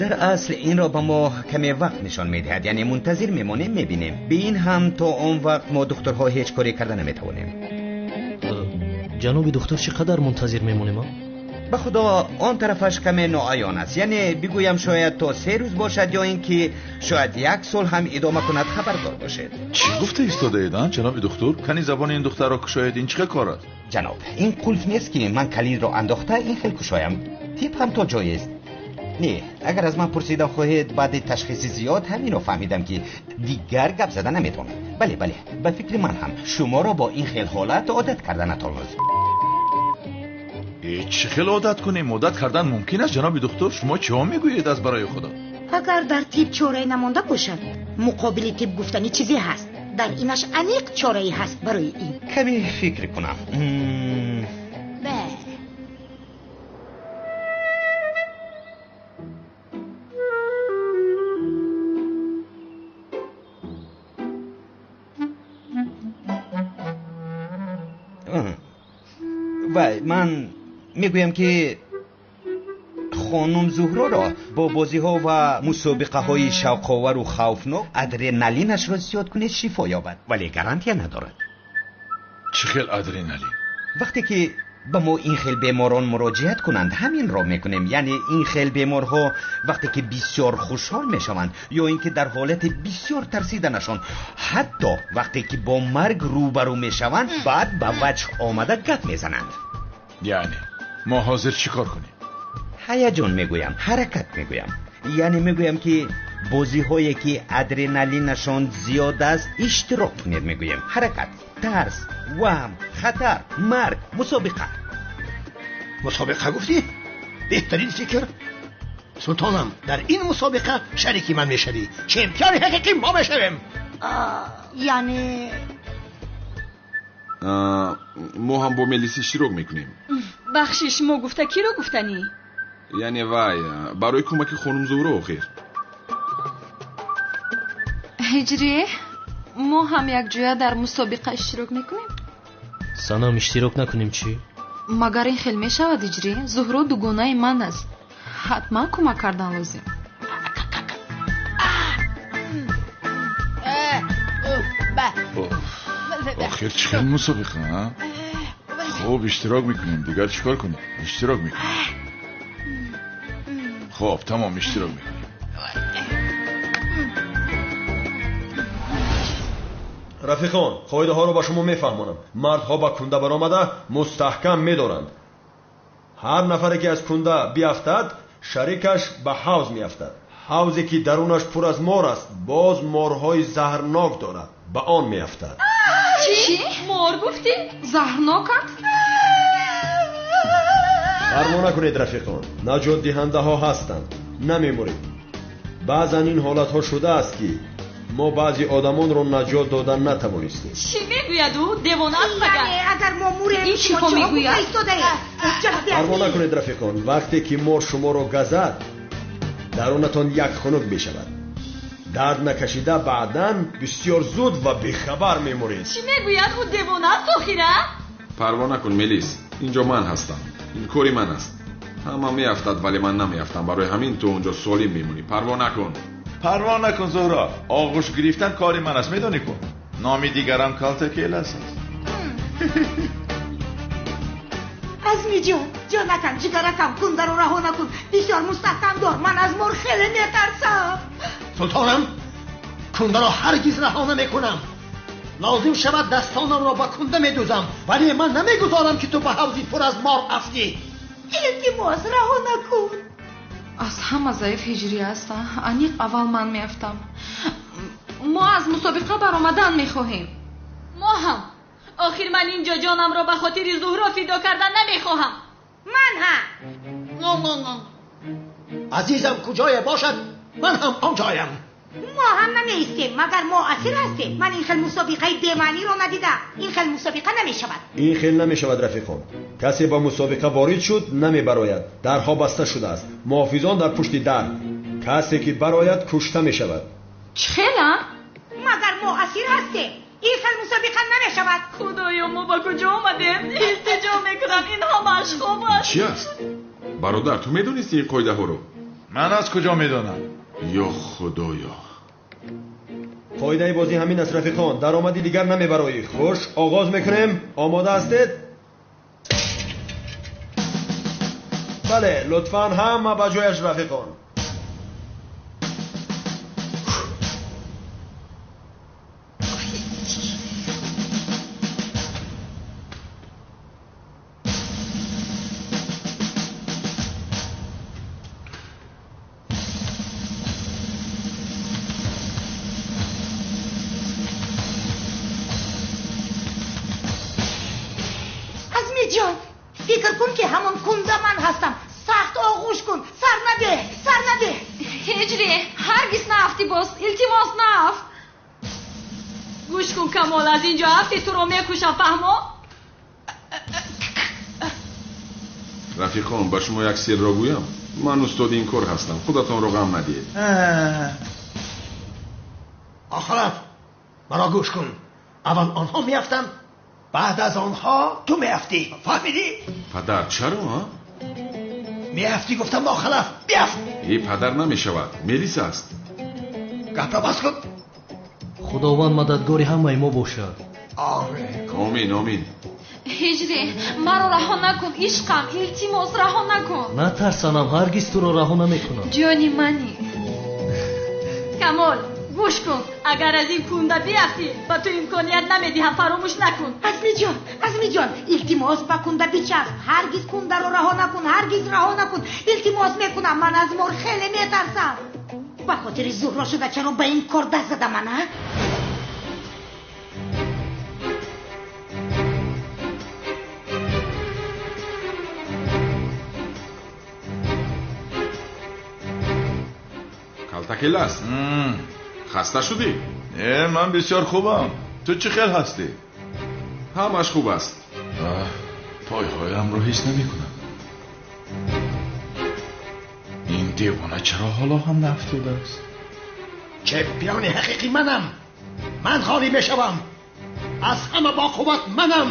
Дар асл инро ба мо каме вақт нишон медиҳад, яъне мунтазир мемонем, мебинем. Бе ин ҳам то он вақт мо духтурҳо ҳеҷ коре карда наметавонем. Ҷаноби духтур, чӣ қадар мунтазир мемонем? Ба худо, он тарафаш каме ноаён аст. Яъне бигӯям шояд то 3 рӯз бошад ё ин ки шояд 1 сол ҳам идома кунад, хабардор бошед. Чӣ гуфта истодаед, ҷаноби духтур? Кани забони ин духтарро кушоед, ин чӣ кор аст? Ҷаноб, ин қулф нест ки ман калидро андохта ин хел кушоям. Тиб ҳам то ҷоест. Не, агар аз ман пурсидан хоҳед, баъди ташхиси зиёд ҳаминро фаҳмидам ки дигар гап зада наметавонад. Бале, бале, ба фикри ман ҳам шуморо бо ин хел ҳолат одат карданатон лозим. Чӣ хел одат кунем? Одат кардан мумкин аст, ҷаноби духтур? Шумо чиҳо мегӯед аз барои худо? Агар дар тиб чорае намонда бошад, муқобили тиб гуфтани чизе ҳаст. Дар инаш аниқ чорае ҳаст барои ин. Каме фикр кунам. Вай, ман мегӯям ки хонум Зуҳроро бо бозиҳо ва мусобиқаҳои шавқовару хавфнок адреналинашро зиёд кунед, шифо ёбад, вале гарантия надорад. Чӣ хел адреналин? Вақте ки ба мо ин хел беморон муроҷиат кунанд, ҳаминро мекунем. Яъне ин хел беморҳо вақте ки бисёр хушҳол мешаванд ё ин ки дар ҳолати бисёр тарсиданашон, ҳатто вақте ки бо марг рӯбарӯ мешаванд, баъд ба ваҷҳ омада гап мезананд. Яъне Мо ҳозир чӣ кор кунем? Ҳаяҷон мегӯям, ҳаракат мегӯям. Яъне мегӯям ки бозиҳое ки адреналинашон зиёд аст иштирок кунед мегӯем. Ҳаракат, тарс, ваҳм, хатар, марг, мусобиқа. Мусобиқа гуфтӣ? Беҳтарин фикр. Султонам, дар ин мусобиқа шарики ман мешавӣ. Чемпиони ҳақиқӣ мо мешавем. Яъне мо ҳам бо Мелис иштирок мекунем. Бахшиш, мо гуфта киро гуфтанӣ? Яъне вай барои кӯмаки хонум Зуҳро охир. Ҳиҷрӣ, мо ҳам якҷоя дар мусобиқа иштирок мекунем? Санам, иштирок накунем чӣ? Магар ин хел мешавад, Ҳиҷрӣ? Зуҳро дугонаи ман аст. Ҳатман кӯмак кардан лозим. Охир чӣ хел мусобиқа, а? Хуб, иштирок мекунем. Дигар чӣ кор кунем? Иштирок мекунем. Хуб, тамом, иштирок мекунем. Рафиқон, қоидаҳоро ба шумо мефаҳмонам. Мардҳо ба кунда баромада мустаҳкам медоранд. Ҳар нафаре ки аз кунда биафтад, шарикаш ба ҳавз меафтад. Ҳавзе ки дарунаш пур аз мор аст, боз морҳои заҳрнок дорад, ба он меафтад. Чӣ? Мор гуфтӣ? Заҳрноканд? Парво накунед, рафиқон, наҷотдиҳандаҳо ҳастанд, намемуред. Баъзан ин ҳолатҳо шудааст ки мо баъзе одамонро наҷот додан натавонистем. Чӣ мегӯяд ӯ? Девона аст магар? Яъне агар мо мурем, ин чӣ шумо мегӯяд? Истодаед. Парво накунед, рафиқон, вақте ки мор шуморо газад, дарунатон як хунук мешавад. Дард накашида баъдан бисёр зуд ва бехабар мемуред. Чӣ мегӯяд ӯ? Девона аст охира? Парво накун, Мелис, инҷо ман ҳастам. Ин кори ман аст. Ҳама меафтад, вале ман намеафтам. Барои ҳамин ту онҷо солим мемонӣ. Парво накун. Парво накун, Зуҳро. Оғӯш гирифтан кори ман аст, медонӣ ку? Номи дигарам Калтакелас аст. Азми ҷон, ҷонакам, ҷигаракам, кундаро раҳо накун. Бисёр мустаҳкам дор. Ман аз мор хеле метарсам. Султонам, кундаро ҳаргиз раҳо намекунам. Лозим шавад дастонамро ба кунда медӯзам, вале ман намегузорам ки ту ба ҳавзи пур аз мор афтӣ. Илтимос, раҳо накун. Аз ҳама заиф Ҳиҷрӣ аст. Аниқ аввал ман меафтам. Мо аз мусобиқа баромадан мехоҳем. Мо ҳам. Охир ман инҷо ҷонамро ба хотири Зуҳро фидо кардан намехоҳам. Ман ҳам. Азизам куҷое бошад, ман ҳам он ҷоям. Мо ҳам намеистем, магар мо асир ҳастем. Ман ин хел мусобиқаи бемаъниро надидам. Ин хел мусобиқа намешавад. Ин хел намешавад, рафиқон. Касе ба мусобиқа ворид шуд, намебарояд. Дарҳо баста шудааст. Муҳофизон дар пушти дар. Касе ки барояд, кушта мешавад. Чӣ хела? Магар мо асир ҳастем. Ин хел мусобиқа намешавад. Худоё, мо ба куҷо омадем? Илтиҷо мекунам, ин ҳамааш хоб аст. Чӣ аст? Бародар, ту медонисти ин қоидаҳоро? Ман аз куҷо медонам? Ё худоё. Қоидаи бозӣ ҳамин аст, рафиқон. Даромади дигар намебароӣ. Хуш, оғоз мекунем. Омода ҳастед? Бале, лутфан ҳама ба ҷояш, рафиқон. Азми ҷон, фикр кун ки ҳамон кунда ман ҳастам. Сахт оғӯш кун, сар надеҳ, сар надеҳ. Ҳиҷрӣ, ҳаргиз наафтӣ боз. Илтимос, наафт. Гӯш кун, Камол, аз инҷо афти туро мекушам, фаҳмо? Рафиқон, ба шумо як сирро гӯям. Ман устоди ин кор ҳастам. Худатонро ғам надиҳед. Охират, маро гӯш кун. Аввал онҳо меафтанд, баъд аз онҳо ту меафтӣ. Фаҳмидӣ? Падар, чаро, а? Меафтӣ гуфтам, нохалаф, биафт. Э, падар, намешавад. Мелис аст. Гапро бас кун. Худованд мададгори ҳамаи мо бошад. Оре. Омин, омин. Ҳиҷрӣ, маро раҳо накун, ишқам, илтимос, раҳо накун. Натарс, санам, ҳаргиз туро раҳо намекунам. Ҷони мани. Камол, Гӯш кун, агар аз ин кунда биафтӣ, ба ту имконият намедиҳам, фаромӯш накун. Азмиҷон, Азмиҷон, илтимос ба кунда бичасп. Ҳаргиз кундаро раҳо накун, ҳаргиз раҳо накун. Илтимос мекунам, ман аз мор хеле метарсам. Ба хотири Зуҳро шуда чаро ба ин кор даст задам ман, а? Калтакелас, хаста шудӣ? Не, ман бисёр хубам. Ту чӣ хел ҳастӣ? Ҳамаш хуб аст. Пойҳоямро ҳис намекунам. Ин девона чаро ҳоло ҳам наафтодааст? Чемпиони ҳақиқӣ манам. Ман ғолиб мешавам. Аз ҳама боқувват манам.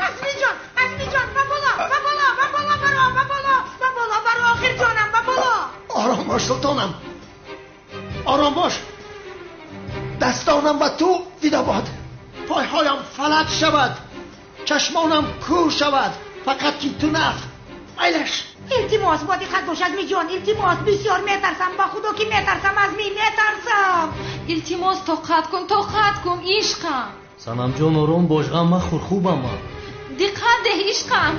Азмиҷон, Азмиҷон, ба боло, ба боло, ба боло баро, ба боло, ба боло баро, охир ҷонам, ба боло. Ором бош, султонам. Ором бош. Дастонам ба ту фидо бод. Пойҳоям фалаҷ шавад. Чашмонам кӯр шавад. Фақат ки ту нафт. Майлаш. Илтимос, бо диққат бош, Азмиҷон, илтимос, бисёр метарсам, ба худо ки метарсам, Азми, метарсам. Илтимос, тоқат кун, тоқат кун, ишқам. Санамҷон, ором бош, ғам махӯр, хубам ман. Диққат деҳ, ишқам.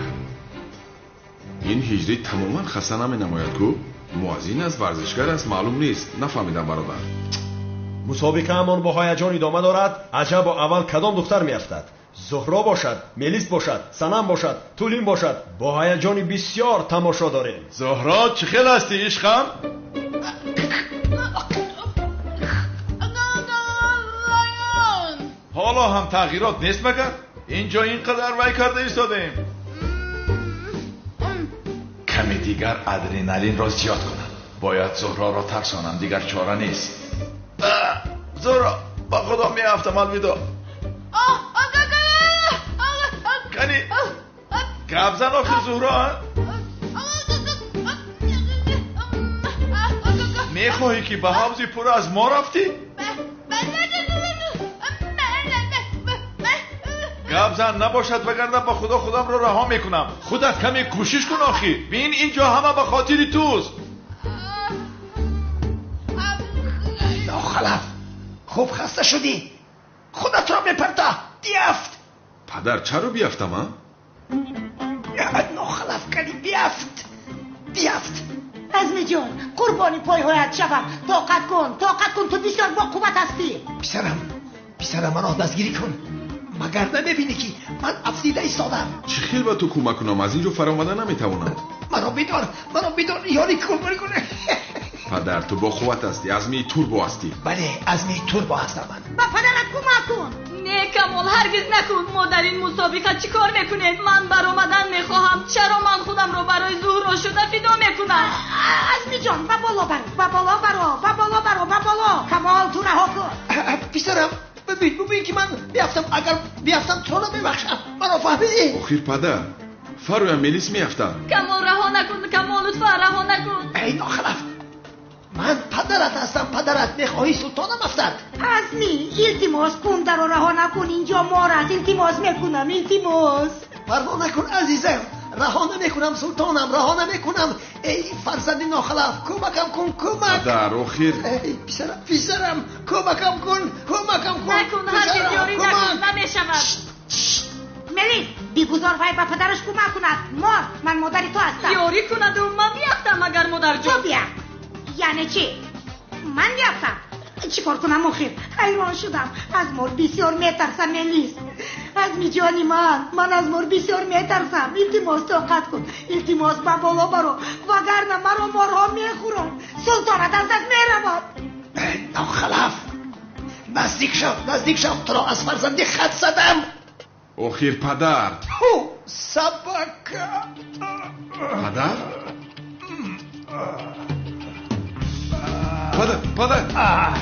Ин ҳиҷрӣ тамоман хаста наменамояд ку? Муаззин аст, варзишгар аст, маълум нест. Нафаҳмидам, бародар. Мусобиқаамон бо ҳаяҷон идома дорад. Аҷабо аввал кадом духтар меафтад? Зуҳро бошад, Мелис бошад, Санам бошад, Тулин бошад. Бо ҳаяҷони бисёр тамошо дорем. Зуҳро, чӣ хел ҳастӣ, ишқам? Ҳоло ҳам тағйирот нест магар? Инҷо ин қадар вай карда истодаем. Каме дигар адреналинро зиёд кунам. Бояд Зуҳроро тарсонам, дигар чора нест. Зуҳро, ба худо меафтам, алвидо. Кани, гап зан охир, Зуҳро. Мехоҳӣ ки ба ҳавзи пур аз мо рафтӣ? Гап зан набошад, вагарна ба худо худамро раҳо мекунам. Худат каме кӯшиш кун охир. Бин, инҷо ҳама ба хотири туст. Нохалаф, хуб хаста шудӣ. Худатро мепарта, биафт. Падар, чаро биафтам, а? Нохалаф, кани биафт, биафт. Азмиҷон, қурбони пойҳоят шавам. Тоқат кун, тоқат кун, ту бисёр боқувват ҳастӣ. Писарам, писарам, маро дастгирӣ кун. Магар намебинӣ ки ман афтида истодам? Чӣ хел ба ту кӯмак кунам? Аз ин ҷо фаромада наметавонам. Маро бидор, маро бидор, ёрӣ кун. Падар, ту боқувват ҳастӣ, азмии турбо ҳастӣ. Бале, азмии турбо ҳастам ман. Ба падарат кӯмак кун. Не, Камол, ҳаргиз накун. Мо дар ин мусобиқа чӣ кор мекунем? Ман баромадан мехоҳам. Чаро ман худамро барои Зуҳро шуда фидо мекунам? Азмиҷон, ба боло баро, ба боло баро, ба боло баро, ба боло. Камол, ту раҳо кун. Писарам, бибин, бибин ки ман биафтам. Агар биафтам, туро намебахшам. Маро фаҳмидӣ? Охир падар, фароям Мелис меафтад. Камол, раҳо накун. Камол, лутфан раҳо накун. Эй нохалаф, ман падарат ҳастам, падарат. Мехоҳӣ султонам афтад? Азми, илтимос, кундаро раҳо накун. Инҷо мор аст. Илтимос мекунам, илтимос. Парво накун, азизам, раҳо намекунам, султонам, раҳо намекунам. Эй фарзанди нохалаф, кӯмакам кун, кӯмак. Падар, охир. Эй писарам, писарам, кӯмакам кун, кӯмакам кун. Накун, ҳаргиз ёрӣ накун, намешавад. Мелис, бигузор вай ба падараш кӯмак кунад. Мор, ман модари ту ҳастам. Ёрӣ кунаду ман биафтам агар модарҷон. Ту биафт. Яъне чӣ? Ман биафтам? Чӣ кор кунам охир? Ҳайрон шудам. Аз мор бисёр метарсам, Мелис. Азмиҷони ман, ман аз мор бисёр метарсам. Илтимос, тоқат кун. Илтимос, ба боло баро, вагарна маро морҳо мехӯранд. Султонат аз даст меравад. Нохалаф, наздик шав, наздик шав, туро аз фарзанди хат задам. Охир падар. Ту собака. Падар? Падар, падар.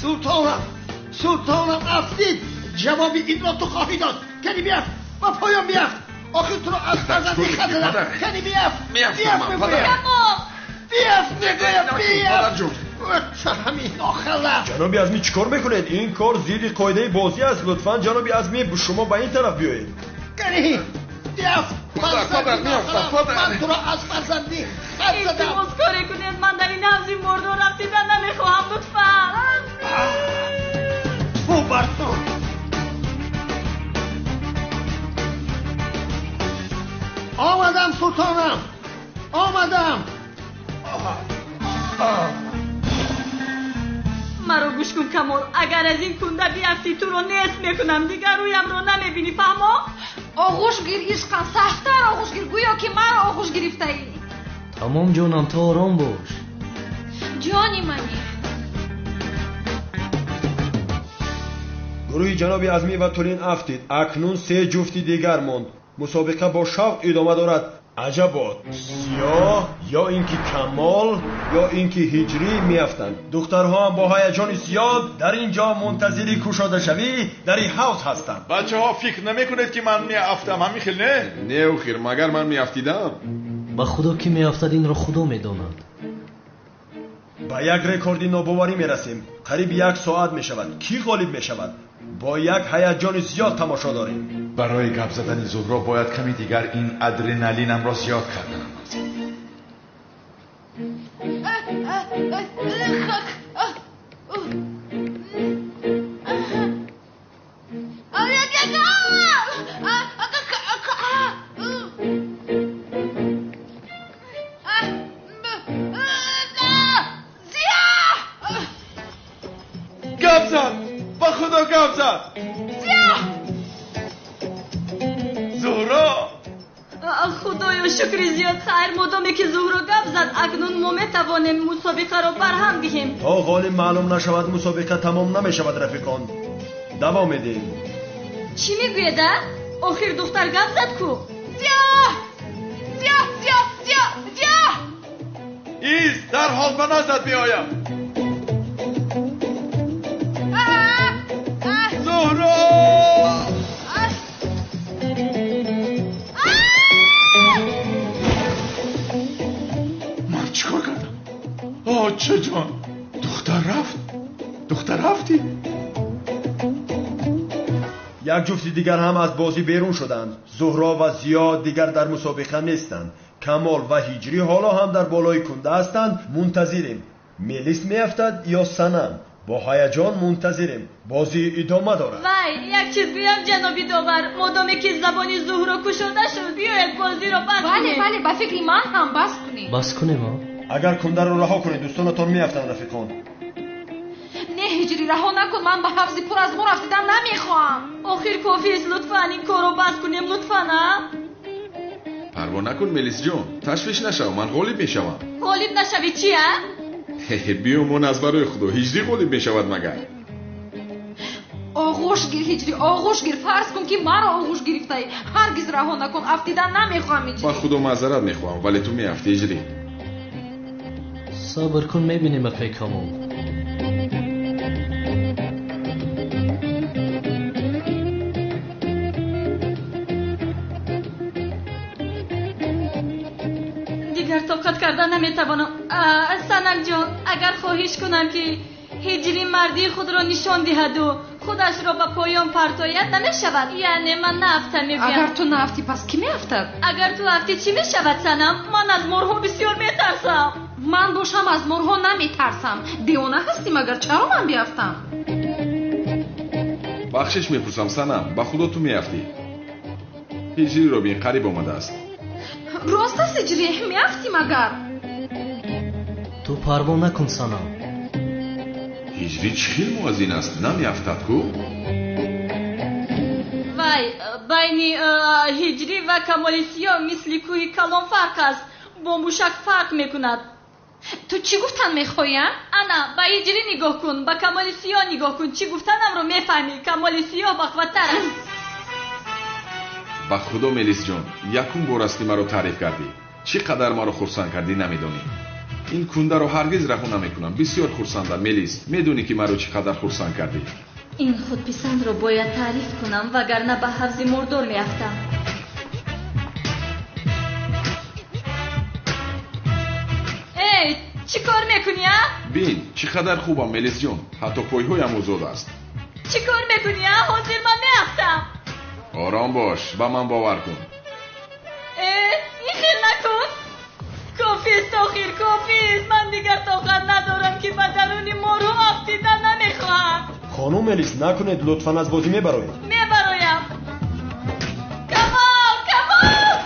Султонам, султонам афтид. Ҷавоби инро ту хоҳӣ дод. Кани биафт, ба поён биафт. Охир туро аз фарзандӣ хат задам. Кани биафт. Меафтам ман, падар. Камол! Биафт мегӯям, биафт. Падарҷон. Ҳамин нохалаф. Ҷаноби Азмӣ чӣ кор мекунед? Ин кор зидди қоидаи бозӣ аст. Лутфан ҷаноби Азмӣ шумо ба ин тараф биёед. Кани биафт. Падар, падар, меафтам, падар. Ман туро аз фарзандӣ хат задам. Илтимос коре кунед, ман дар ин ҳавзи мурдор рафтидан намехоҳам, лутфан. Фу бар ту. Омадам султонам, омадам. Маро гӯш кун Камол, агар аз ин кунда биафтӣ туро нест мекунам, дигар рӯямро намебинӣ, фаҳмо? Оғӯш гир ишқам, сахттар оғӯш гир, гӯё ки маро оғӯш гирифтаӣ. Тамом ҷонам, ту ором бош. Ҷони мани. Гурӯҳи ҷаноби Азмӣ ва Тулин афтид. Акнун се ҷуфти дигар монд. Мусобиқа бо шавқ идома дорад. Аҷабо, Сиёҳ ё ин ки Камол ё ин ки Ҳиҷрӣ меафтанд. Духтарҳо ҳам бо ҳаяҷони зиёд дар ин ҷо мунтазири кушодашавӣ дар ин ҳавз ҳастанд. Бачаҳо фикр намекунед ки ман меафтам, ҳамин хел не? Не, охир, магар ман меафтидам? Ба худо ки меафтад инро худо медонад. Ба як рекорди нобоварӣ мерасем. Қариб як соат мешавад. Кӣ ғолиб мешавад? Бо як ҳаяҷони зиёд тамошо дорем. Барои гап задани Зуҳро бояд ками дигар ин адреналинамро зиёд карданам лозим. Гап зад! Ба худо гап зад! Зуҳро! Худоё шукри зиёд, хайр, модоме ки Зуҳро гап зад, акнун мо метавонем мусобиқаро барҳам диҳем. То ғолиб маълум нашавад, мусобиқа тамом намешавад, рафиқон. Давом медиҳем. Чӣ мегӯед, а? Охир духтар гап зад ку? Зиё! Зиё, зиё, зиё, зиё! Из, дарҳол ба наздат меоям. Зуҳро! Ман чӣ кор кардам? Оча ҷон, духтар рафт, духтар рафтӣ. Як ҷуфти дигар ҳам аз бозӣ берун шуданд. Зуҳро ва Зиё дигар дар мусобиқа нестанд. Камол ва Ҳиҷрӣ ҳоло ҳам дар болои кунда ҳастанд. Мунтазирем. Мелис меафтад ё Санам? Бо ҳаяҷон мунтазирем. Бозӣ идома дорад. Вай, як чиз гӯям ҷаноби довар, модоме ки забони Зуҳро кушода шуд, биёед бозиро бас Бале, кунем. бале, ба фикри ман ҳам бас кунем. Бас кунем, а? Агар кундаро раҳо кунед, дӯстонатон меафтанд, рафиқон. Не, Ҳиҷрӣ, раҳо накун, ман ба ҳавзи пур аз мор афтидан намехоҳам. Охир кофист, лутфан ин корро бас кунем, лутфан, а? Парво накун, Мелисҷон, ташвиш нашав, ман ғолиб мешавам. Ғолиб нашавӣ чи, а? Биёмон аз барои худо, Ҳиҷрӣ ғолиб мешавад магар? Оғӯш гир, Ҳиҷрӣ, оғӯш гир, фарз кун ки маро оғӯш гирифтаӣ. Ҳаргиз раҳо накун, афтидан намехоҳам, Ҳиҷрӣ. Ба худо маъзарат мехоҳам, вале ту меафтӣ, Ҳиҷрӣ. Сабр кун, мебинем акай Камол. Дигар тоқат карда наметавонам. Санамҷон, агар хоҳиш кунам ки Ҳиҷрӣ мардии худро нишон диҳаду худашро ба поён партояд, намешавад? Яъне ман наафтам, мегӯям. Агар ту наафтӣ, пас кӣ меафтад? Агар ту афтӣ, чӣ мешавад, Санам? Ман аз морҳо бисёр метарсам. Ман бошам аз морҳо наметарсам. Девона ҳастӣ магар? Чаро ман биафтам? Бахшиш мепурсам, Санам, ба худо ту меафтӣ. Ҳиҷриро бин, қариб омадааст. Рост аст, Ҳиҷрӣ, меафтӣ магар? Ту парво накун, Санам. Ҳиҷрӣ чӣ хел муаззин аст, намеафтад ку? Вай, байни Ҳиҷрӣ ва Камоли Сиёҳ мисли кӯҳи калон фарқ аст. Бо мушак фарқ мекунад. Ту чӣ гуфтан мехоҳӣ, а? Ана, ба Ҳиҷрӣ нигоҳ кун, ба Камоли Сиёҳ нигоҳ кун. Чӣ гуфтанамро мефаҳмӣ? Камоли Сиёҳ бахваттар аст. Ба худо, Мелисҷон, якум бор аст ки маро таъриф кардӣ. Чӣ қадар маро хурсанд кардӣ намедонӣ. Ин кундаро ҳаргиз раҳо намекунам. Бисёр хурсандам, Мелис. Медонӣ ки маро чӣ қадар хурсанд кардӣ. Ин худписандро бояд таъриф кунам, вагарна ба ҳавзи мурдор меафтам. Чӣ кор мекунӣ, а? Бин, чӣ қадар хубам, Мелис ҷон. Ҳатто пойҳоям озод аст. Чӣ кор мекунӣ, а? Ҳозир ман меафтам. Ором бош, ба ман бовар кун. Э, ин хел накун. Кофист, охир, кофист. Ман дигар тоқат надорам, ки ба даруни морҳо афтида намехоҳам. Хонум Мелис, накунед, лутфан, аз бозӣ мебароед. Мебароям. Камол, Камол!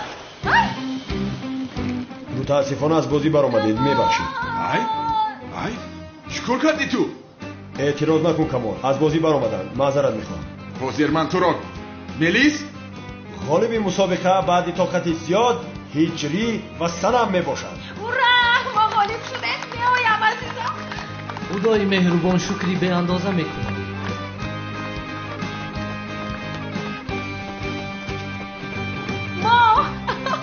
Мутаассифона, аз бозӣ баромадед, мебахшед. Ай, ай, чӣ кор кардӣ ту? Эътироз накун, Камол, аз бозӣ баромаданд, маъзарат мехоҳам. Ҳозир ман туро, Мелис. Ғолиби мусобиқа баъди тоқати зиёд Ҳиҷрӣ ва Санам мебошад. Ура, мо ғолиб шудем! Меоям, азизам. Худои меҳрубон, шукри беандоза мекунам. Мо мо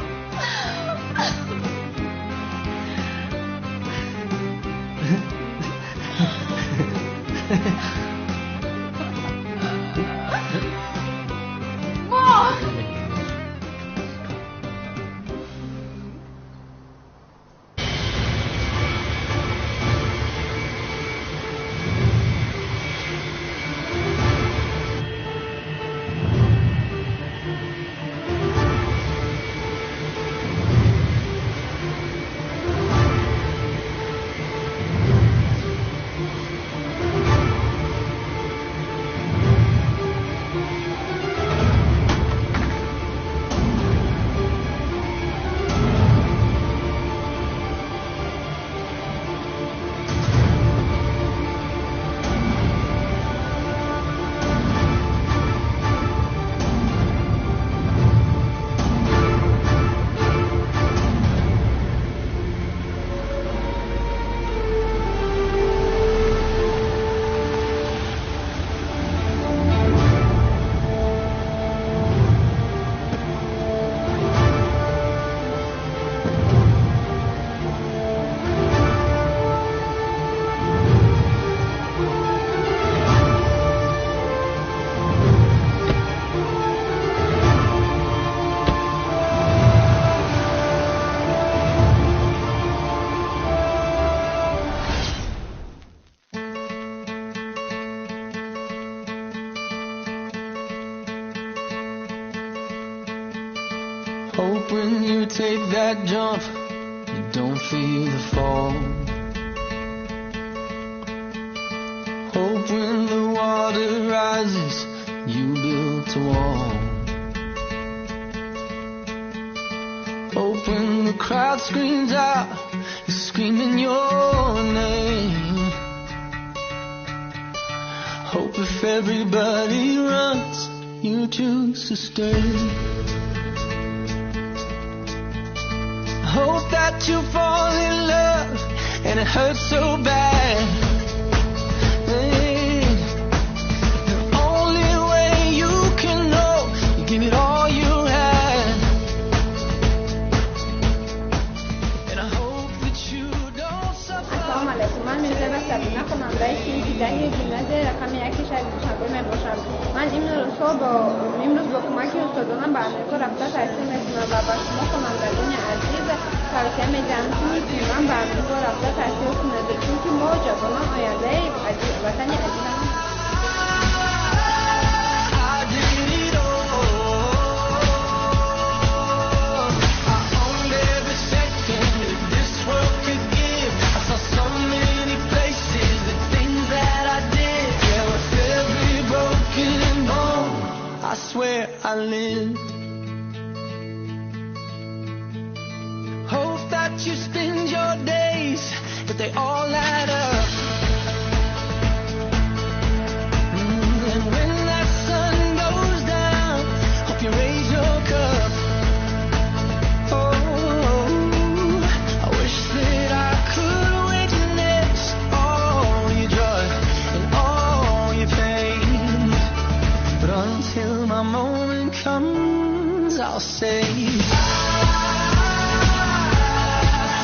Hope when you take that jump, you don't feel the fall. Hope when the water rises, you built a wall. Hope when the crowd screams out, you're screaming your name. Hope if everybody runs, you choose to stay. Hope that you fall in love and it hurts so bad. Hey, the only way you can know, you give it all you had. And I hope that you don't suffer. Ассалому алайкум, ман Мирзоева Сабина, хонандаи синфи 10 гимназияи рақами 1 шаҳри Душанбе мебошам. Ман имрӯз бо кӯмаки устодонам ба Амрико рафта таҳсил мекунам ва ба шумо, хонандагони азиз, тавсия медиҳам, ки муслиман ба Амрико рафта таҳсил кунед, чунки мо ҷавонон ояндаи ватани азизам. I did it all. I owned every second that this world could give. I saw so many places, the things that I did. Yeah, with every broken bone, I swear I lived. Hope that you spend your days, but they all add up. And when that sun goes down, hope you raise your cup. Oh, I wish that I could witness all your joy and all your pain. But until my moment comes, I'll say,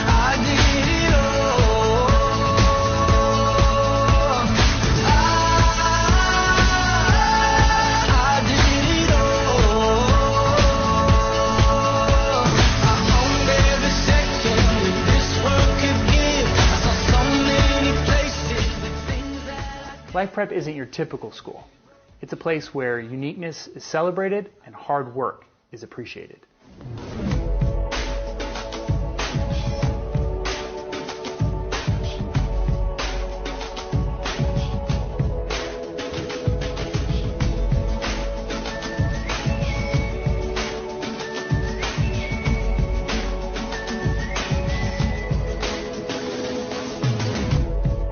I did it all. Life Prep isn't your typical school. It's a place where uniqueness is celebrated and hard work is appreciated.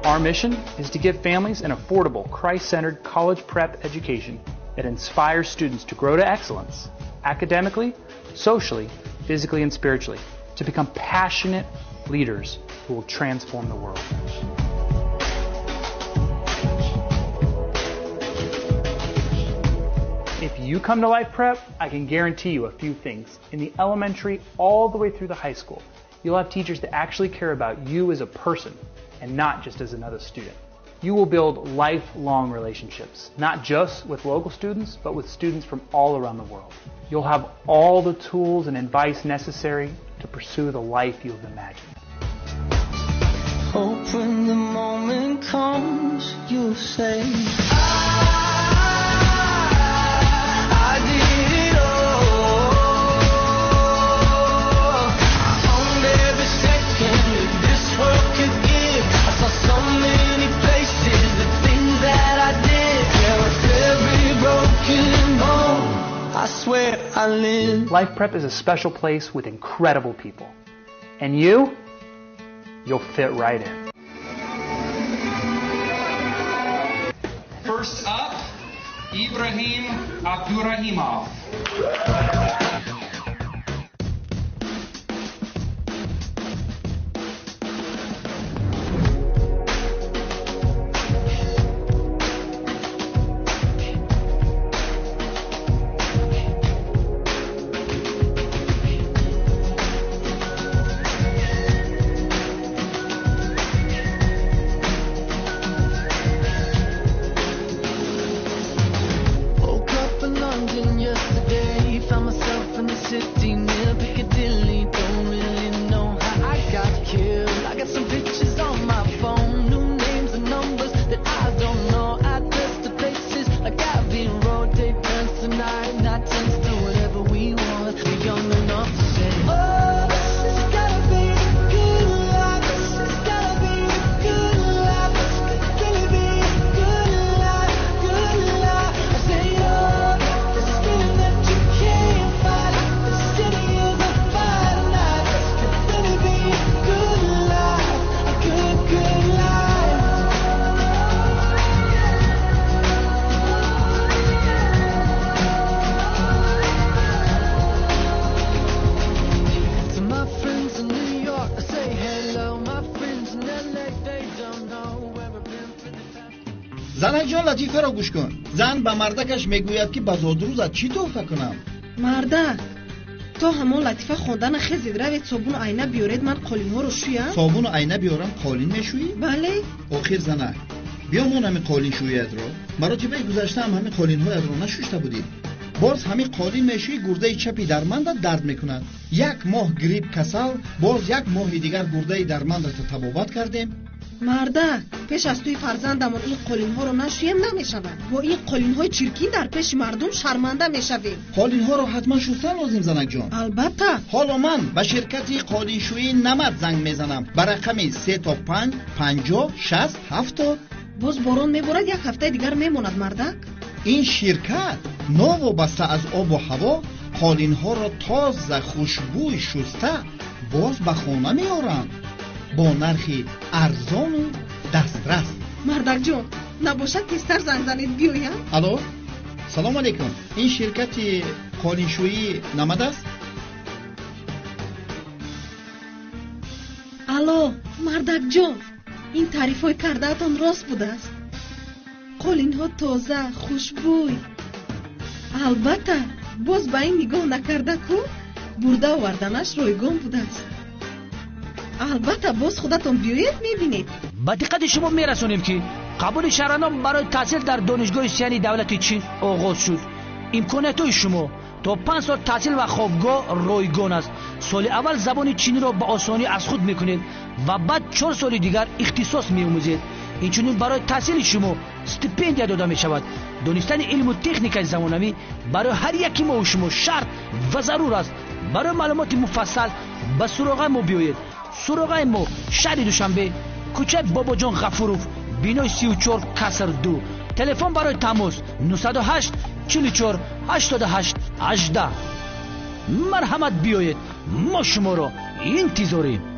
Our mission is to give families an affordable, Christ-centered college prep education that inspires students to grow to excellence, academically, socially, physically, and spiritually, to become passionate leaders who will transform the world. If you come to Life Prep, I can guarantee you a few things. In the elementary all the way through the high school, you'll have teachers that actually care about you as a person and not just as another student. You will build lifelong relationships, not just with local students, but with students from all around the world. You'll have all the tools and advice necessary to pursue the life you've imagined. Hope when the moment comes, you'll say, I did it all. I owned every second that this world could give. I saw so many places, the things that I did. Yeah, with every broken bone, I swear I live. Life Prep is a special place with incredible people. And you, you'll fit right in. First up, Ibrahim Abdurahimov. Woke up in London yesterday, found myself in the city near Piccadilly. Don't really know how I got killed. I got some pictures on my phone, new names and numbers that I don't know. Address to places like Abbey Road. Day turns to night, night turns to whatever we want. We're young enough to say, oh, this has gotta be the good life. This has gotta be the good life. This could really be the good life, good life. I say, oh, this feeling that you can't fight. The city is on fire tonight. This could really be a good life, a good, good life. To my friends in New York, I say hello. My friends in LA, they don't know where I've been for the past. Занакҷон, латифаро гӯш кун. Зан ба мардакаш мегӯяд, ки ба зодрӯзат чӣ тӯҳфа кунам? Мардак, то ҳамон латифа хондана хезед, равед собуну айна биёред, ман қолинҳоро шӯям. Собуну айна биёрам, қолин мешӯӣ? Бале. Охир занак, биёмон ҳамин қолиншӯиятро. Маротибаи гузаштаам ҳамин қолинҳоятро нашушта будӣ. Боз ҳамин қолин мешӯӣ, гурдаи чапи дармандат дард мекунад. Як моҳ грипп касал, боз як моҳи дигар гурдаи дармандатро табобат кардем. Мардак, пеш аз тӯи фарзандамон ин қолинҳоро нашӯем намешавад. Бо ин қолинҳои чиркин дар пеши мардум шарманда мешавем. Қолинҳоро ҳатман шустан лозим, занакҷон. Албатта. Ҳоло ман ба ширкати қолиншӯии Намад занг мезанам ба рақами 3 то 5 50 60 70. Боз борон меборад, як ҳафтаи дигар мемонад, мардак. Ин ширкат новобаста аз обу ҳаво қолинҳоро тоза хушбӯй шуста боз ба хона меоранд бо нархи арзону дастрас. Мардакҷон, набошад тезтар занг занед, биёям. Алло, салому алейкум. Ин ширкати қолиншӯии Намад аст? Алло, мардакҷон, ин таърифҳои кардаатон рост будааст. Қолинҳо тоза, хушбӯй. Албатта, боз ба ин нигоҳ накарда ку бурда оварданаш ройгон будааст. Албатта, боз худатон биёед, мебинед. Ба диққати шумо мерасонем, ки қабули шаҳрвандон барои таҳсил дар Донишгоҳи Сияни давлати Чин оғоз шуд. Имкониятҳои шумо то 5 сол таҳсил ва хобгоҳ ройгон аст. Соли аввал забони чиниро ба осонӣ аз худ мекунед ва баъд 4 соли дигар ихтисос меомӯзед. Инчунин барои таҳсили шумо стипендия дода мешавад. Донистани илму техникаи замонавӣ барои ҳар яки мову шумо шарт ва зарур аст. Барои маълумоти муфассал ба суроғаи мо биёед. Суроғаи мо шаҳри Душанбе, кӯчаи Бобоҷон Ғафуров, бинои 34 каср 2. Телефон барои тамос 908 44 88 18. Марҳамат, биёед, мо шуморо интизорем.